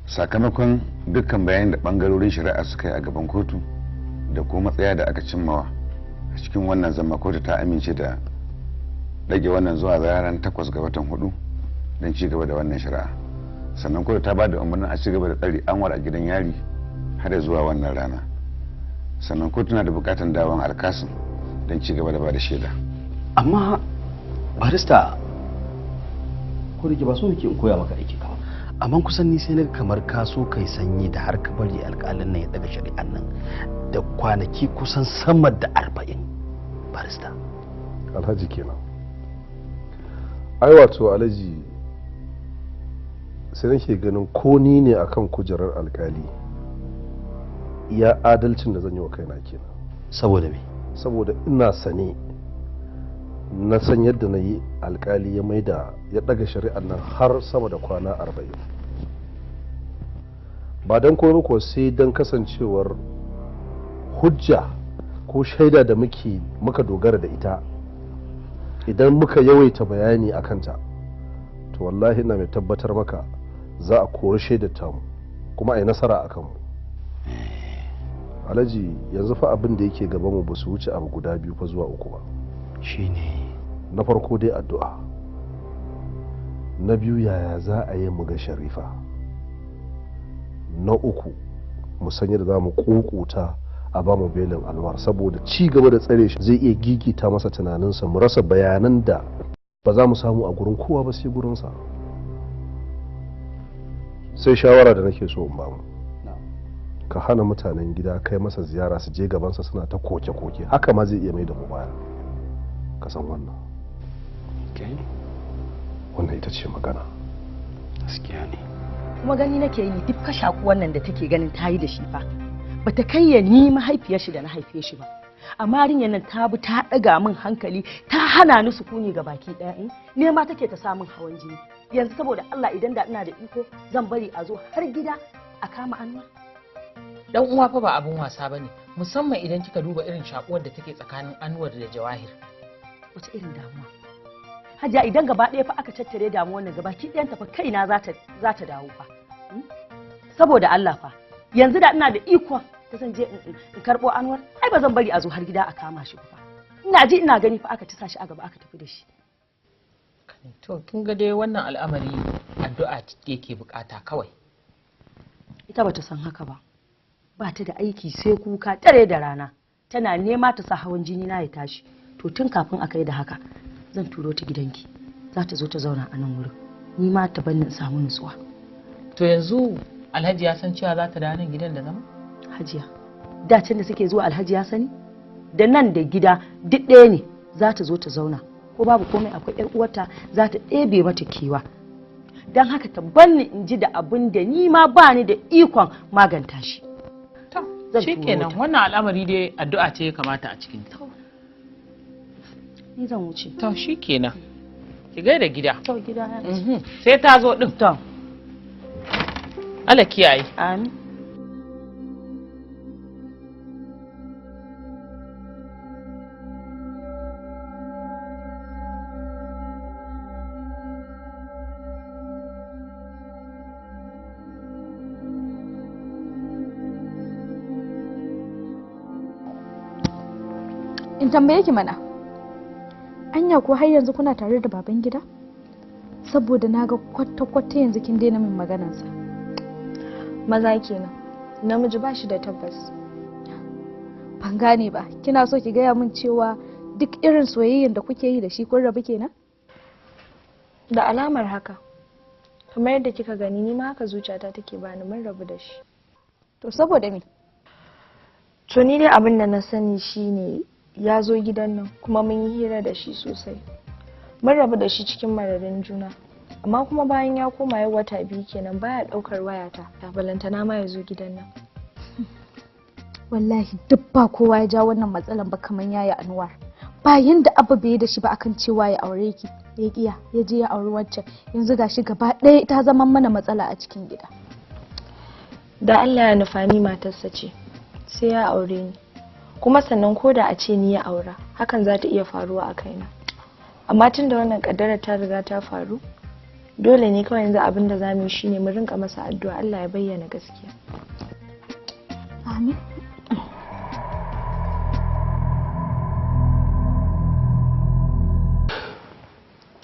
Sakamakon dukkan bayanin da bangarorin shari'a suka yi a gaban kotu da kuma matsaya da aka cimmawa a cikin wannan zama, kotu ta amince da ɗage wannan zuwa ranar 8 ga watan 4 don ci gaba da wannan shari'a. Sannan kotu ta ba da umarnin a ci gaba da tsare Anwar a gidan yari har zuwa wannan rana. Sannan kotu na da bukatan dawon Alkasim don ci gaba da ba da shaida. Amma barista, ko da ba so nake in koya maka aiki ka, amma kusan ni sai na kamar ka so kai sanyi da har ka bari alƙalin nan ya daga shari'an nan da kwanaki kusan sama da 40. Barista Alhaji kenan. Ai wato Alhaji, sai nake ganin ko ni ne akan kujerar alƙali iya adalcin da zan yi wa kaina kenan. Saboda me? Saboda ina sane na san yadda na yi alkali ya maida ya daga shari'ar nan har sama da kwana 40. Ba don komai ko sai don kasancewar hujja ko shaida da muka dogara da ita, idan muka yawaita bayani a kanta to wallahi ina mai tabbatar maka za a kori shaidar tamu kuma a yi nasara a kanmu. Alhaji, yanzu fa abin da yake gabanmu ba su wuce abu guda 2 fa zuwa 3 ba. Shine na farko dai addu'a, na biyu yaya za a yi mu ga Sharifa, na uku mu san yadda za mu kukuta a ba mu belin Anwar, saboda ci gaba da tsare shi zai iya gigita masa tunaninsa, mu rasa bayanan da ba za mu samu a gurin kowa ba sai gurinsa. Sai shawara da nake so in ba mu, ka hana mutanen gida kai masa ziyara su je gabansa suna ta koke-koke, haka ma zai iya mai da mu baya. Ka san wannan. Wannan ita ce magana. Gaskiya ne. Kuma gani nake yi duk fa shakuwan nan da take ganin ta yi da shi fa bata kai ya ni mahaifiyar shi da na haife shi ba. Amma yarinyar nan ta bi ta ɗaga min hankali, ta hana ni sukuni ga baki ɗaya. In nema take ta sa min hawan jini. Yanzu saboda Allah idan da ina da iko zan bari a zo har gida a kama Anwar. Dan uwa fa ba abun wasa bane, musamman idan kika duba irin shakuwar da take tsakanin Anwar da Jawahir. Wace irin damuwa Hajiya, idan gaba ɗaya fa aka tattare damuwar nan gaba ki ɗayanta fa kaina za ta dawo fa. Saboda Allah fa yanzu da ina da ikon ta zan je in karɓo Anwar, ai ba zan bari a zo har gida a kama shi ba. Ina ji ina gani fa aka tisa shi a gaba aka tafi da shi. To kin ga dai wannan al'amari addu'a yake bukata kawai. Ita bata san haka ba, ba ta da aiki sai kuka dare da rana, tana nema ta sa hawan jini na ya tashi. To tun kafin a kai da haka zan turo ta gidanki, za ta zo ta zauna a nan wurin, ni ma ta banni in samu nutsuwa. To yanzu Alhaji ya san cewa za ta dawo nan gidan da zama? Hajiya, da can da suke zuwa Alhaji ya sani, da nan da gida duk ɗaya ne. Za ta zo ta zauna, ko babu komai akwai yar uwarta za ta ɗebe mata kewa. Don haka ta banni in ji da abin da ni ma ba ni da ikon maganta shi. To shikenan, wannan al'amari dai addu'a ce ya kamata a cikin ta. Ni zan wuce. To shikenan. Ki gaida gida. To gida ya Sai ta zo din. To. Allah kiyaye. Amin. In tambaye ki mana, anya ko har yanzu kuna tare da baban gida? Saboda naga kwata-kwata yanzu kin daina min maganarsa. Maza kenan, namiji ba shi da tabbas. Ban gane ba, kina so ki gaya min cewa duk irin soyayyen da kuke yi da shi kun rabu kenan? Da alamar haka, kamar yadda kika gani ni ma haka zuciyata take bani, mun rabu da shi. To saboda me? To ni dai abin da na sani shine ya zo gidan nan kuma mun yi hira da shi sosai. Mun rabu da shi cikin mararin juna, amma kuma bayan ya koma yau wata 2 kenan baya daukar wayata, balantana ma ya zo gidan nan. Wallahi duk ba kowa ya ja wannan matsalan ba kamar yaya Anwar. Bayan da Abba bai da shi ba akan cewa ya aure ki, ya kiya, ya je ya auri wancan. Yanzu gashi gaba ɗaya ta zama mana matsala a cikin gida. Da Allah ya nufa ni matarsa ce, sai ya aure ni. Kuma sannan ko da a ce ni ya aura, hakan za ta iya faruwa a kaina. Amma tun da wannan kaddarar ta riga ta faru, dole ne kawai yanzu abin da za mu yi shine mu rinka masa addu'a Allah ya bayyana gaskiya. Amin.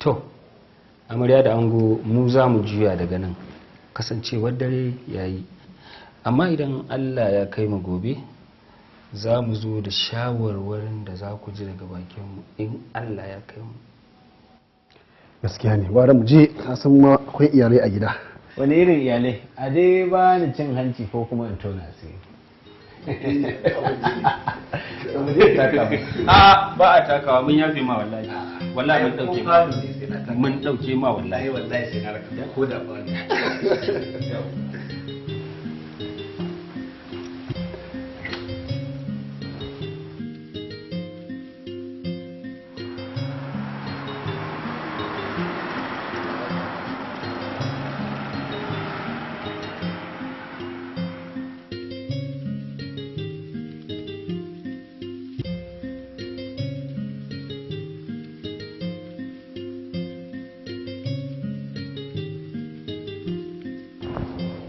To, amarya da ango mu za mu juya daga nan, kasancewar dare yayi. Amma idan Allah ya kai mu gobe, za mu zo da shawarwarin da za ku ji daga bakinmu in Allah ya kai mu. Gaskiya ne, gwara mu je, ka san ma akwai iyalai a gida. Wani irin iyalai? A dai ba ni cin hanci ko kuma in tona asiri. A ba a takawa, mun yafe ma wallahi. Wallahi mun dauke ma. Mun dauke ma wallahi. Wallahi sai na raka ko da ba ne.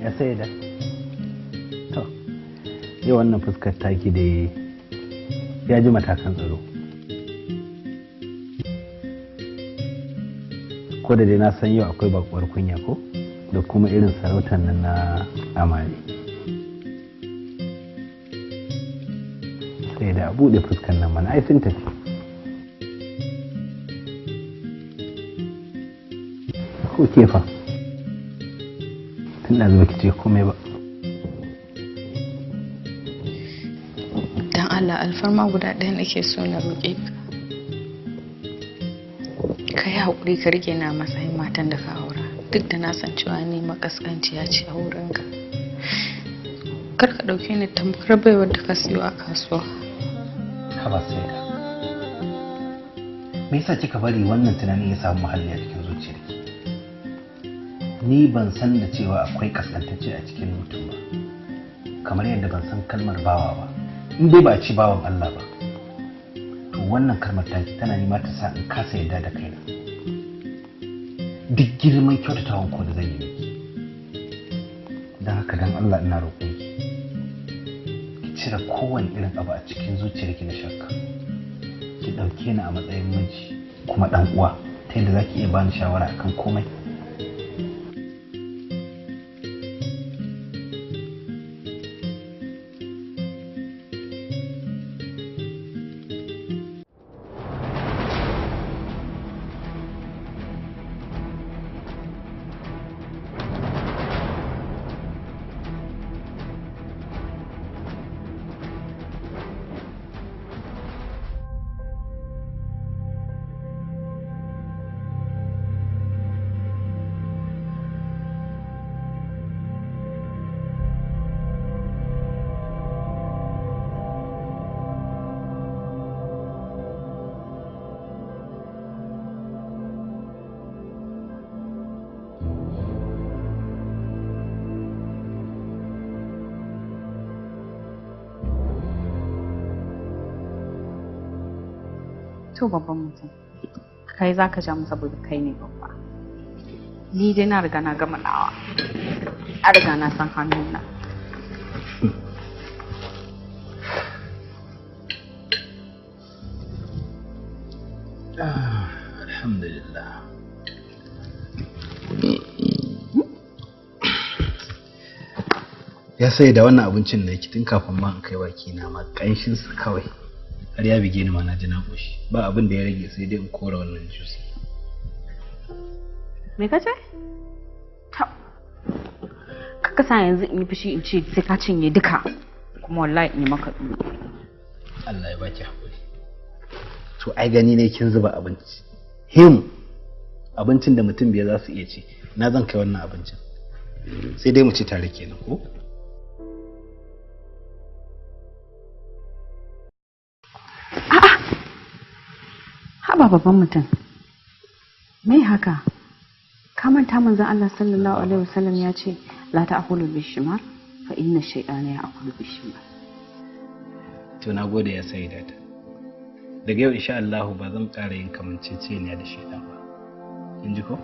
Ya sai da to yau wannan fuskar taki da ya ji matakan tsaro, ko da dai na san yau akwai bakuwar kunya ko da kuma irin sarautar nan na amare. Sai da buɗe fuskar nan mana, ai sun tafi. Ko kefa tun da zuwa kice komai ba. Dan Allah alfarma guda ɗaya nake so na roƙe ka. Ka yi haƙuri ka rike na matsayin matan da ka aura, duk da na san cewa ni makaskanciya ce a wurinka. Kar ka ɗauke ni tamkar baiwar da ka siyo a kasuwa. Haba sai da, me yasa kika bari wannan tunanin ya samu muhalli a cikin zuciyarki? Ni ban san da cewa akwai kaskantacce a cikin mutum ba, kamar yadda ban san kalmar bawa ba. In dai ba a ci bawan Allah ba, to wannan kalmar taki tana nema ta sa in kasa yadda da kaina. Duk girman kyautatawan ko da zan yi miki, don haka don Allah ina roƙon ki, ki cire kowane irin abu a cikin zuciyarki na shakka. Ki ɗauke ni a matsayin miji kuma ɗan uwa, ta yadda za ki iya bani shawara akan komai. To babban mutum, kai za ka ja mu saboda kai ne babba. Ni dai na riga na gama nawa. A riga na san hannuna. Alhamdulillah. Ya sai da wannan abincin na tun kafin ma in kai baki na ma kanshin sa kawai har ya bige ni ma na ji na koshi, ba abin da ya rage sai dai in kora wannan juice. Me kace? Ta kaka sa yanzu in yi fushi in ce sai ka cinye duka, kuma wallahi in yi maka duka. Allah ya baki hakuri. To ai gani ne kin zuba abinci him, abincin da mutum biyar za su iya ci, na zan kai wannan abincin sai dai mu ci tare kenan ko? A'a, haba babban mutum, mai haka? Ka manta manzon Allah sallallahu alaihi wasallam ya ce la ta'kulu bishimar fa inna shaytana ya'kulu bishimar. To na gode ya sai da ta. Daga yau insha Allah ba zan ƙara yin kamanceceniya da shaytan ba. Kin ji ko?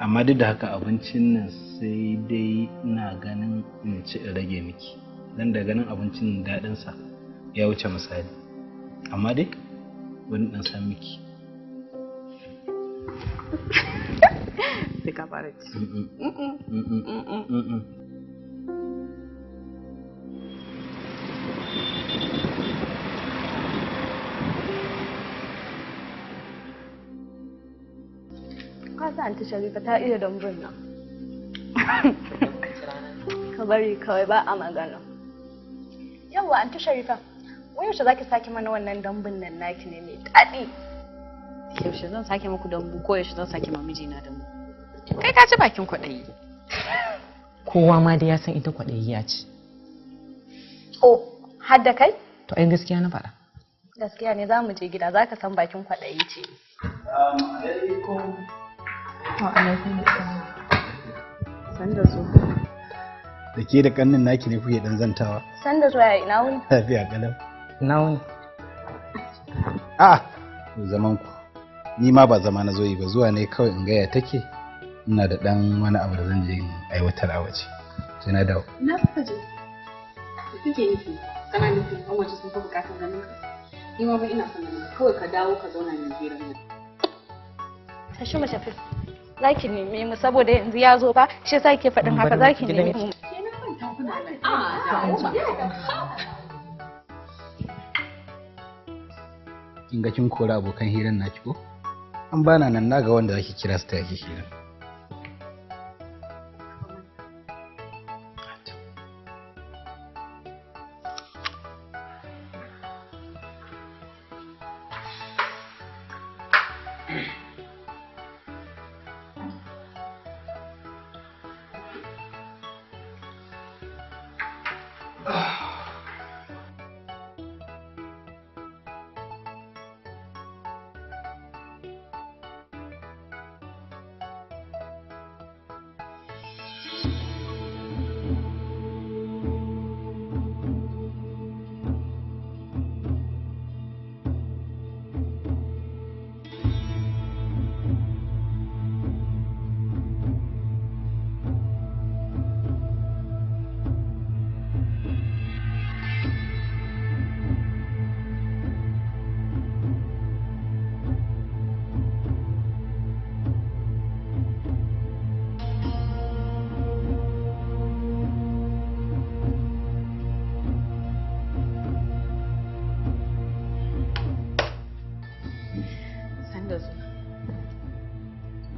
Amma duk da haka abincin nan sai dai ina ganin in ci in rage miki, dan da ganin abincin daɗin sa ya wuce misali. Amma dai wani dan san miki. Sai ka fara ci. Ka sa Anti Sharifa ta iya dambun nan. Ka bari kawai ba a magana. Yawwa Anti Sharifa, wai yaushe zaki sake mana wannan dambun nan naki ne mai daɗi? Yaushe zan sake muku dambu ko yaushe zan sake ma mijina dambu? Kai ka ci bakin kwaɗayi. Kowa ma dai ya san ita kwaɗayi ya ce. Oh, har da kai? To ai gaskiya na faɗa. Gaskiya ne, za mu je gida za ka san bakin kwaɗayi ce. Wa alaikum assalam. San da zo. Da ke da kannin naki ne kuke dan zantawa? San da zuwa, ina wuni? Lafiya kalau. Ina wuni? A'a, zaman ku. Ni ma ba zama na zo yi ba, zuwa ne kawai in gaya take. Ina da dan wani abu da zan je in aiwatar a waje. Sai na dawo. Ina suka je? Me kake nufi? Kana nufin an waje sun fi bukatar ganin ka? Ni ma ba ina son ganin ka. Kawai ka dawo ka zauna mai hirar nan. Tashi mu tafi. Za ki neme mu saboda yanzu ya zo ba, shi yasa ke faɗin haka, za ki neme mu. Kin ga kin kora abokan hirar naki ko? An bana nan naga wanda zaki kira su ta yake hira.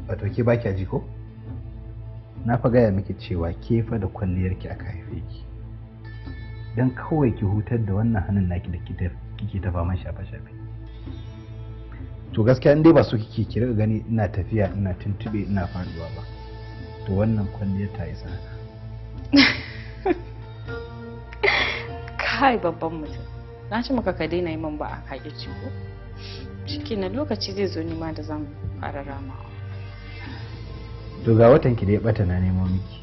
Wato ke ba kya ji ko? Na fa gaya miki cewa ke fa da kwalliyarki aka haife ki. Dan kawai ki hutar da wannan hannun naki da kike ta faman shafe-shafe. To gaskiya in dai ba so kike ki riga gani ina tafiya ina tuntube ina faduwa ba. To wannan kwalliyar ta isa haka. Kai babban mutum. Na ci maka ka daina yi min ba a kaƙi ci ko? Shikenan lokaci zai zo nima da zan fara ramawa. To ga watan ki da ya bata na nemo miki.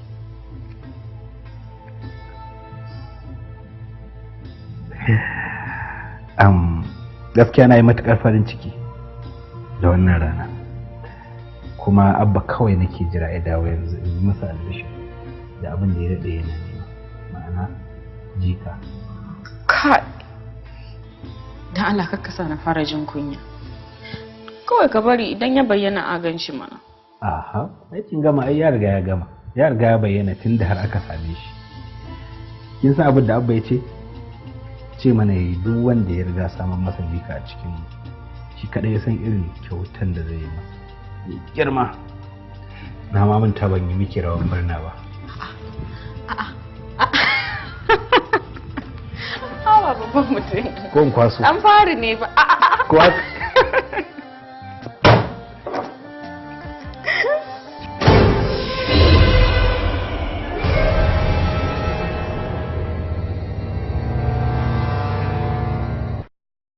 Gaskiya na yi matuƙar farin ciki da wannan rana. Kuma Abba kawai nake jira ya dawo yanzu in yi masa albishir da abin da ya daɗe yana nema, ma'ana jika. Kai, dan Allah kakka sa na fara jin kunya. Kawai ka bari idan ya bayyana a gan shi mana. Aha, aikin gama ai ya riga ya gama. Ya riga ya bayyana tun da har aka same shi. Kin san abin da Abba ya ce? Ce mana yayi duk wanda ya riga samun masa jika a cikin mu, shi kadai ya san irin kyautan da zai yi masa. Mai girma. Na ma manta ban yi miki rawan murna ba. Awa babban mutum. Ko in kwaso? An fari ne ba. Ko haka?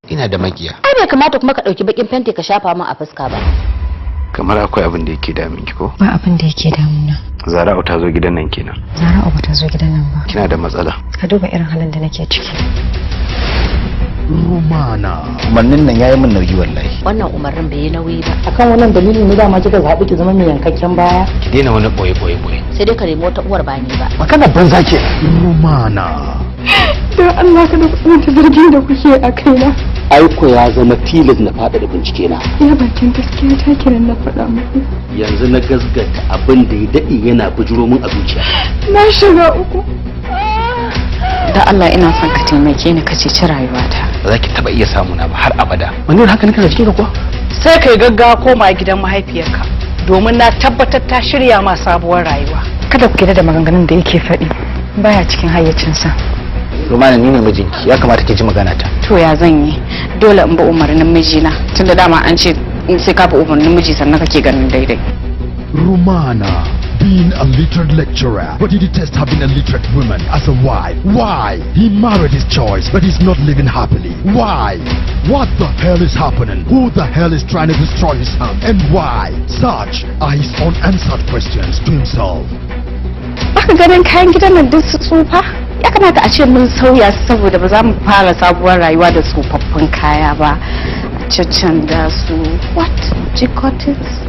Ina da makiya. Ai bai kamata kuma ka ɗauki bakin fenti ka shafa min a fuska ba. Kamar akwai abin da yake damun ki ko? Ba abin da yake damuna. Zara'u ta zo gidan nan kenan. Zara'u ba ta zo gidan nan ba. Kina da matsala. Ka duba irin halin da nake ciki. Rumana. Umarnin nan yayi min nauyi wallahi. Wannan umarnin bai yi nauyi ba. Akan wannan dalilin ne dama kika zaɓi ki zama mai yankakken baya. Ki daina wani boye boye boye. Sai dai ka nemi wata uwar ba ni ba. Magana banza ke. Rumana. Don Allah kada ku tsananta zargin da kuke a kaina. Aiko ya zama tilas na faɗa da bincike na. Ya bakin gaskiya ta kiran na faɗa muku. Yanzu na gasgata abin da ya daɗe yana bujuro min a zuciya. Na shiga uku. Da Allah ina son ka taimake ni ka ceci rayuwata. Ba za ki taɓa iya samu na ba har abada. Wani haka nika da cikin ka kuwa? Sai kai gaggawa koma gidan mahaifiyarka domin na tabbatar ta shirya ma sabuwar rayuwa. Kada ku yarda da maganganun da yake faɗi. Baya cikin hayyacinsa. Rumana ni ne mijinki ya kamata ki ji magana ta. To ya zan yi? Dole in bi umarnin mijina tunda dama an ce in sai ka bi umarnin miji sannan kake ganin daidai. Rumana, being a literate lecturer, but he detests having a literate woman as a wife. Why? He married his choice, but he's not living happily. Why? What the hell is happening? Who the hell is trying to destroy his home? And why? Such are his unanswered questions to himself. Baka ganin kayan gidan nan duk su tsufa? Ya kamata a ce mun sauya su saboda ba za mu fara sabuwar rayuwa da tsofaffin kaya ba. A caccanda su. What? Jikotis?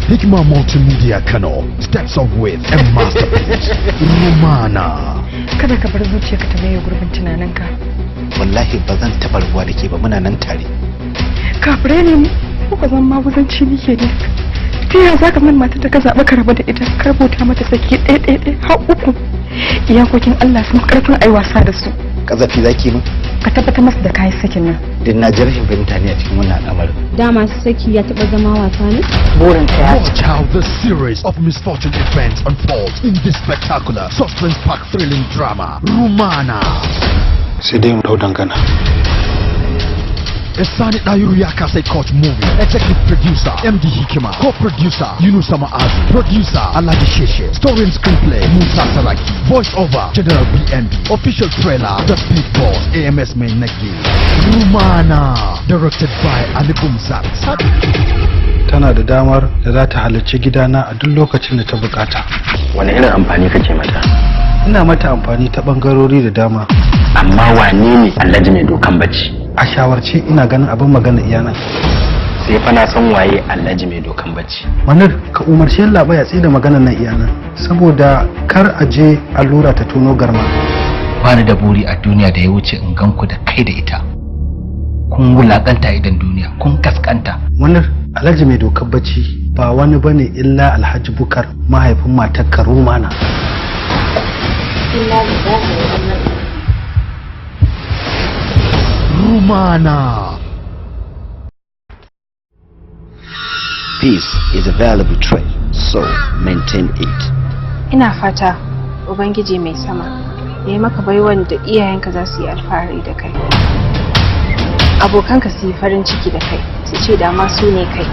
Hikma Multimedia Kano steps up with a masterpiece. Rumana. Kada ka bar zuciyarka ta maye gurbin tunaninka. Wallahi ba zan taɓa rabuwa da ke ba, muna nan tare. Kafirai ne mu, ko zan maguzanci nike ne. Ta yaya za ka min matar da ka zaɓi ka rabu da ita, ka rubuta mata saki ɗaya ɗaya ɗaya har uku. Iyakokin Allah sun fi ƙarfin ai wasa da su. Kazafi zaki min? Ka tabbatar masa da kayan sakin nan. Din na ji rashin fahimta ne a cikin wannan al'amarin. Dama saki ya taɓa zama wasa ne? Burin ta ya Watch how the series of misfortune events unfold in this spectacular, suspense-packed thrilling drama, Rumana. Sai dai mu dau dangana. A Sani Dayuru Yakase Coach movie. Executive producer MD Hikima. Co-producer Yunusa Ma'azu. Producer Alhaji Sheshe. Story and screenplay Musa Saraki. Voice over General BNB. Official trailer The Big Boss AMS Main Nagi. Rumana. Directed by Ali Gumzat. Tana da damar da za ta halarci gidana a duk lokacin da ta bukata. Wani irin amfani kake mata? Ina mata amfani ta bangarori da dama. Amma wane ne Alhaji mai dokan bacci? A shawarce ina ganin abin magana iyana. Sai fa na san waye Alhaji mai dokan bacci. Manir, ka umarci Yallaɓai ya tsida maganar nan iyana saboda kar a je allura ta tono garma. Ba ni da buri a duniya da ya wuce in gan ku da kai da ita. Kun wulakanta idan duniya, kun kaskanta. Manir, Alhaji mai dokar bacci ba wani bane illa Alhaji Bukar mahaifin matar Karumana. Rumana. Peace is a valuable trait, so maintain it. Ina fata Ubangiji mai sama ya yi maka baiwan da iyayenka za su yi alfahari da kai. Abokanka su yi farin ciki da kai, su ce dama su ne kai.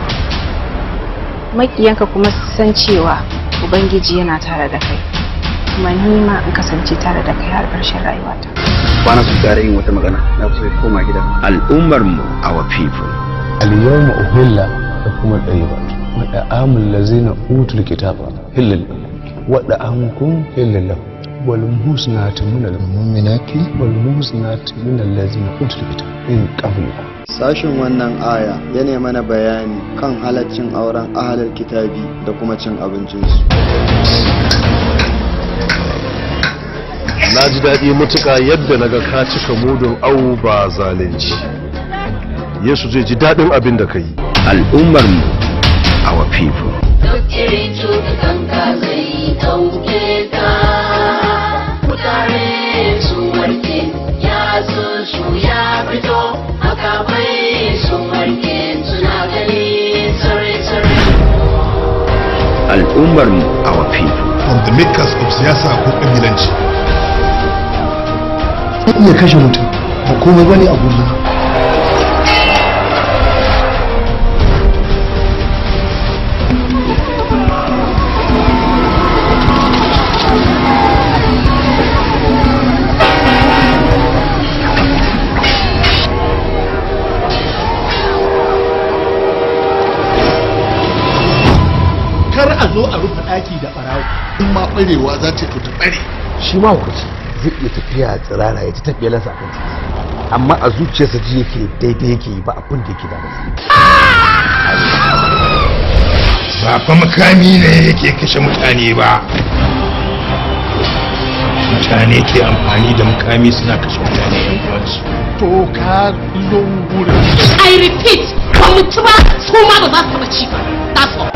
Maƙiyanka kuma su san cewa Ubangiji yana tare da kai. Kuma ni ma in kasance tare da kai har ƙarshen rayuwata. Ba na son ƙara yin wata magana, na fi so ya koma gida. Al'ummar mu, our people. اليوم أهل لكم الطيبات وطعام الذين أوتوا الكتاب حل لكم وطعامكم حل لهم والمحصنات من المؤمنات والمحصنات من الذين أوتوا الكتاب من قبلكم. Sashin wannan aya yana mana bayani kan halaccin auren ahalar kitabi da kuma cin abincinsu. Na ji daɗi matuƙa yadda naga ka cika mudun au ba zalunci. Yesu zai ji daɗin abin da ka yi. Al'ummar mu, our people. Duk irin cutukan ka zai ɗauke ka. Mutane su warke, ya su ya fito, makamai su warke, suna gani tsare-tsare. Al'ummar mu, our people. From the makers of Siyasa ko Kabilanci. Zan iya kashe mutum ba komai bane a gona. Kar a zo a rufe ɗaki da ɓarawo. In ma ɓarewa za ta to ta ɓare. Shi ma hukunci zai iya tafiya tsirara ya ci tafiya a kan titi, amma a zuciyarsa ji yake daidai yake yi, ba abin da yake da masa. Ba fa makami ne yake kashe mutane ba. Mutane ke amfani da makami suna kashe mutane yan uwansu. To ka zo wurin. I repeat, ba mu ci ba, su ma ba za su taɓa ci ba. That's all.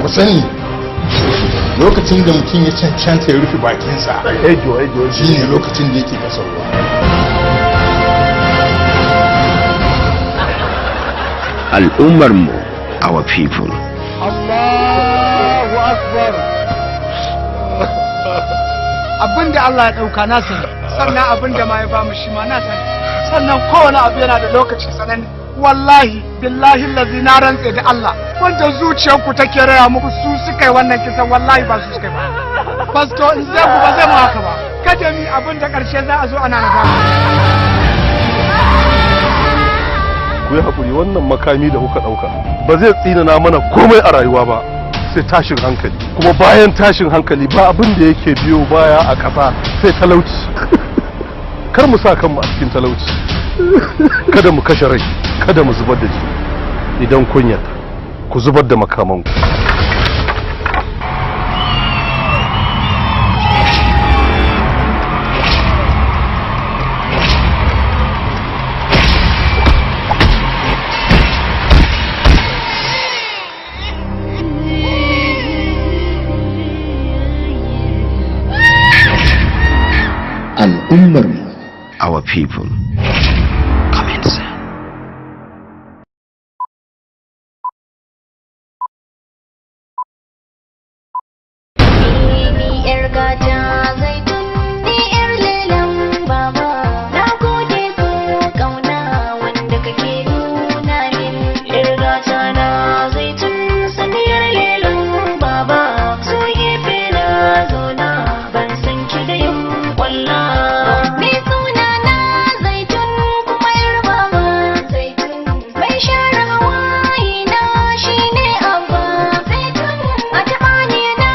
Ku sani lokacin da mutum ya cancanta ya rufe bakinsa shine lokacin da yake kasa ruwa. Al'ummar mu, our people. Allahu Akbar. Abin da Allah ya ɗauka na sani, sannan abin da ma ya bamu shi ma na sani, sannan kowane abu yana da lokaci sananne. Wallahi, billahi lazi na rantse da Allah, wanda zuciyarku take raya muku su suka yi wannan kisan, wallahi ba su suka yi ba. Fasto in zai ku ba zai mu haka ba. Kada mi abin da ƙarshe za a zo ana nadama. Ku yi haƙuri, wannan makami da kuka ɗauka ba zai tsinana mana komai a rayuwa ba sai tashin hankali, kuma bayan tashin hankali ba abin da yake biyo baya a ƙasa sai talauci. Kar mu sa kanmu a cikin talauci, kada mu kashe rai, kada mu zubar da jini. Idan kun yarda, ku zubar da makamanku. Al'ummar mu, our people. Come inside. Ni yar gata Zaitun, ni yar lelan baba. Na gode so kauna wanda kake nuna min. Yar gata na Zaitun, saniyar lelan baba. So gefe na zauna, ban san ki da yin kwalla. Ni suna na Zaitun kuma yar baba. Zaitun mai share hawaye na shine Abba. Zaitun a taɓa ni na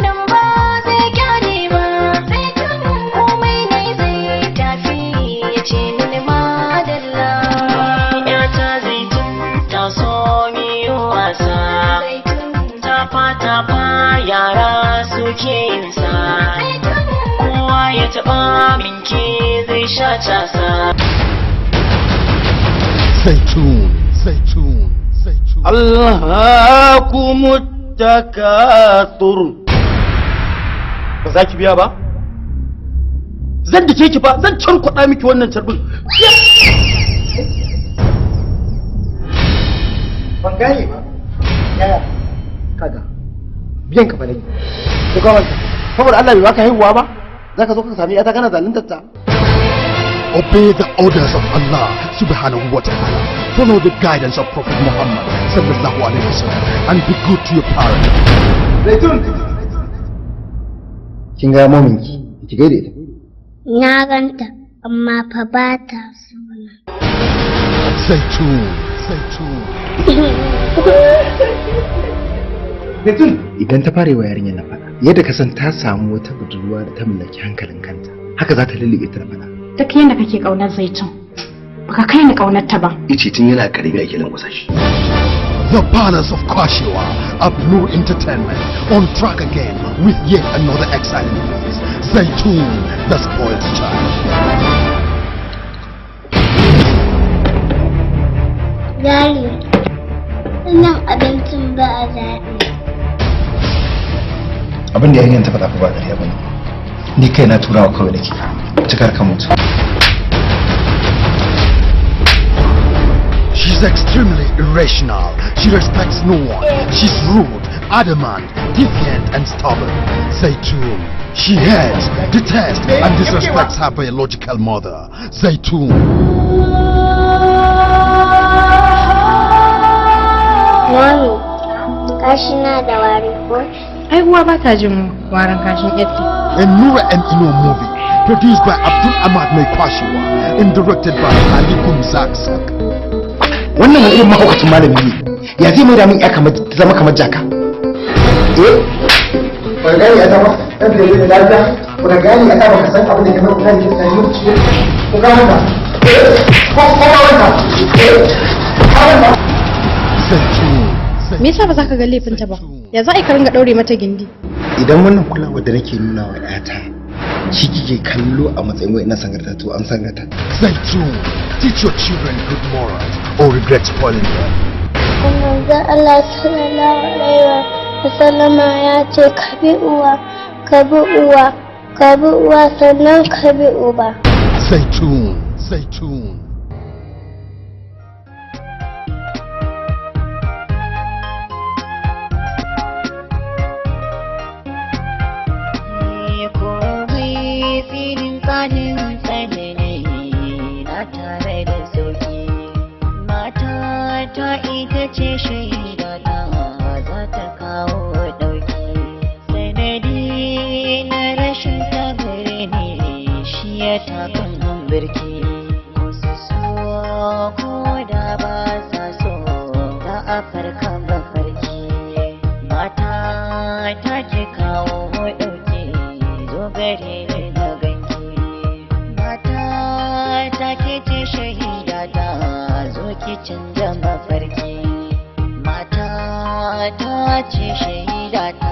nan ba zai kyale ba. Zaitun komai ne zai tafi ya ce mini madalla. Yata Zaitun ta so miyo wasa. Tafa tafa yara suke yin sa. Kowa ya taɓa minke zai sha casa. Zaitun, Zaitun, Zaitun. Alhakumut takathur. Ba za ki biya ba? Zan dake ki fa, zan cankuɗa miki wannan carbin. Ban gane ba. Yaya? Kaga. Biyan ka fa nake. Ko ka manta? Saboda Allah bai baka haihuwa ba? Zaka zo ka sami ƴata kana zaluntar ta. Obey the orders of Allah subhanahu wa ta'ala. Follow the guidance of Prophet Muhammad sallallahu alaihi wasallam and be good to your parents. Zaitun. Kin ga mominki, ki gaida ita. Na ganta, amma fa ba ta sona. Zaitun, Zaitun. Zaitun, idan ta fara wa yarinyar na faɗa, yadda ka san ta samu wata budurwa da ta mallaki hankalin kanta, haka za ta lullube ta da faɗa. Duk yadda kake ƙaunar Zaitun, baka kai ni ƙaunar ta ba. Ice tun yana karami ake lankwasa shi. The Palace of Kwashiwa, Abnur Entertainment, on track again with yet another exciting release, Zaitun, the Spoiled Child. Gari, wannan abincin ba a daɗi. Abin da yarinyar ta faɗa fa ba ƙarya bane. Ni kai na turawa kawai nake. Cikar ka mutu. She's extremely irrational. She respects no one. She's rude, adamant, defiant, and stubborn. Zaitun. She hates, detests, and disrespects her biological mother, Zaitun. Mami, kashi na da wari ko? Ai uwa ba ta jin warin kashin yarta. A Nura and Ino movie, produced by Abdul Ahmad Maikwashiwa and directed by Ali Kumzaksak. Wannan wani irin mahaukacin malami ne. Ya zai mai da min ya kamar ta zama kamar jaka. Eh? Ba gani ya zama ɗan da yake lafiya, ba gani ya zama ka san abin da kamar kuma ke sai yin ciwo. Ko ka manta? Eh? Ko ka manta? Eh? Ka manta? Me yasa ba za ka ga laifinta ba? Ya za a yi ka ringa ɗaure mata gindi? Idan wannan kulawar da nake nuna wa 'yata shi kike kallo a matsayin wai ina sangarta, to an sangarta. Zaitun, teach your children good morals or regret spoiling them. Manzon Allah sallallahu alaihi wa sallama ya ce ka bi uwa, ka bi uwa, ka bi uwa sannan ka bi uba. Zaitun, Zaitun. Komai tsinin tsanin tsanani na tare da sauki, mata ta ita ce shaida ta za ta kawo ɗauki, sanadi na rashin tagare ne shi ya takan birki, ko su so ko da ba sa so za a farka mafarki, mata ta ke kawo ɗauki, zo gare ni na ganki, mata ta ke ce shahida ta, zo ki canja mafarki, mata ta ce shahida ta.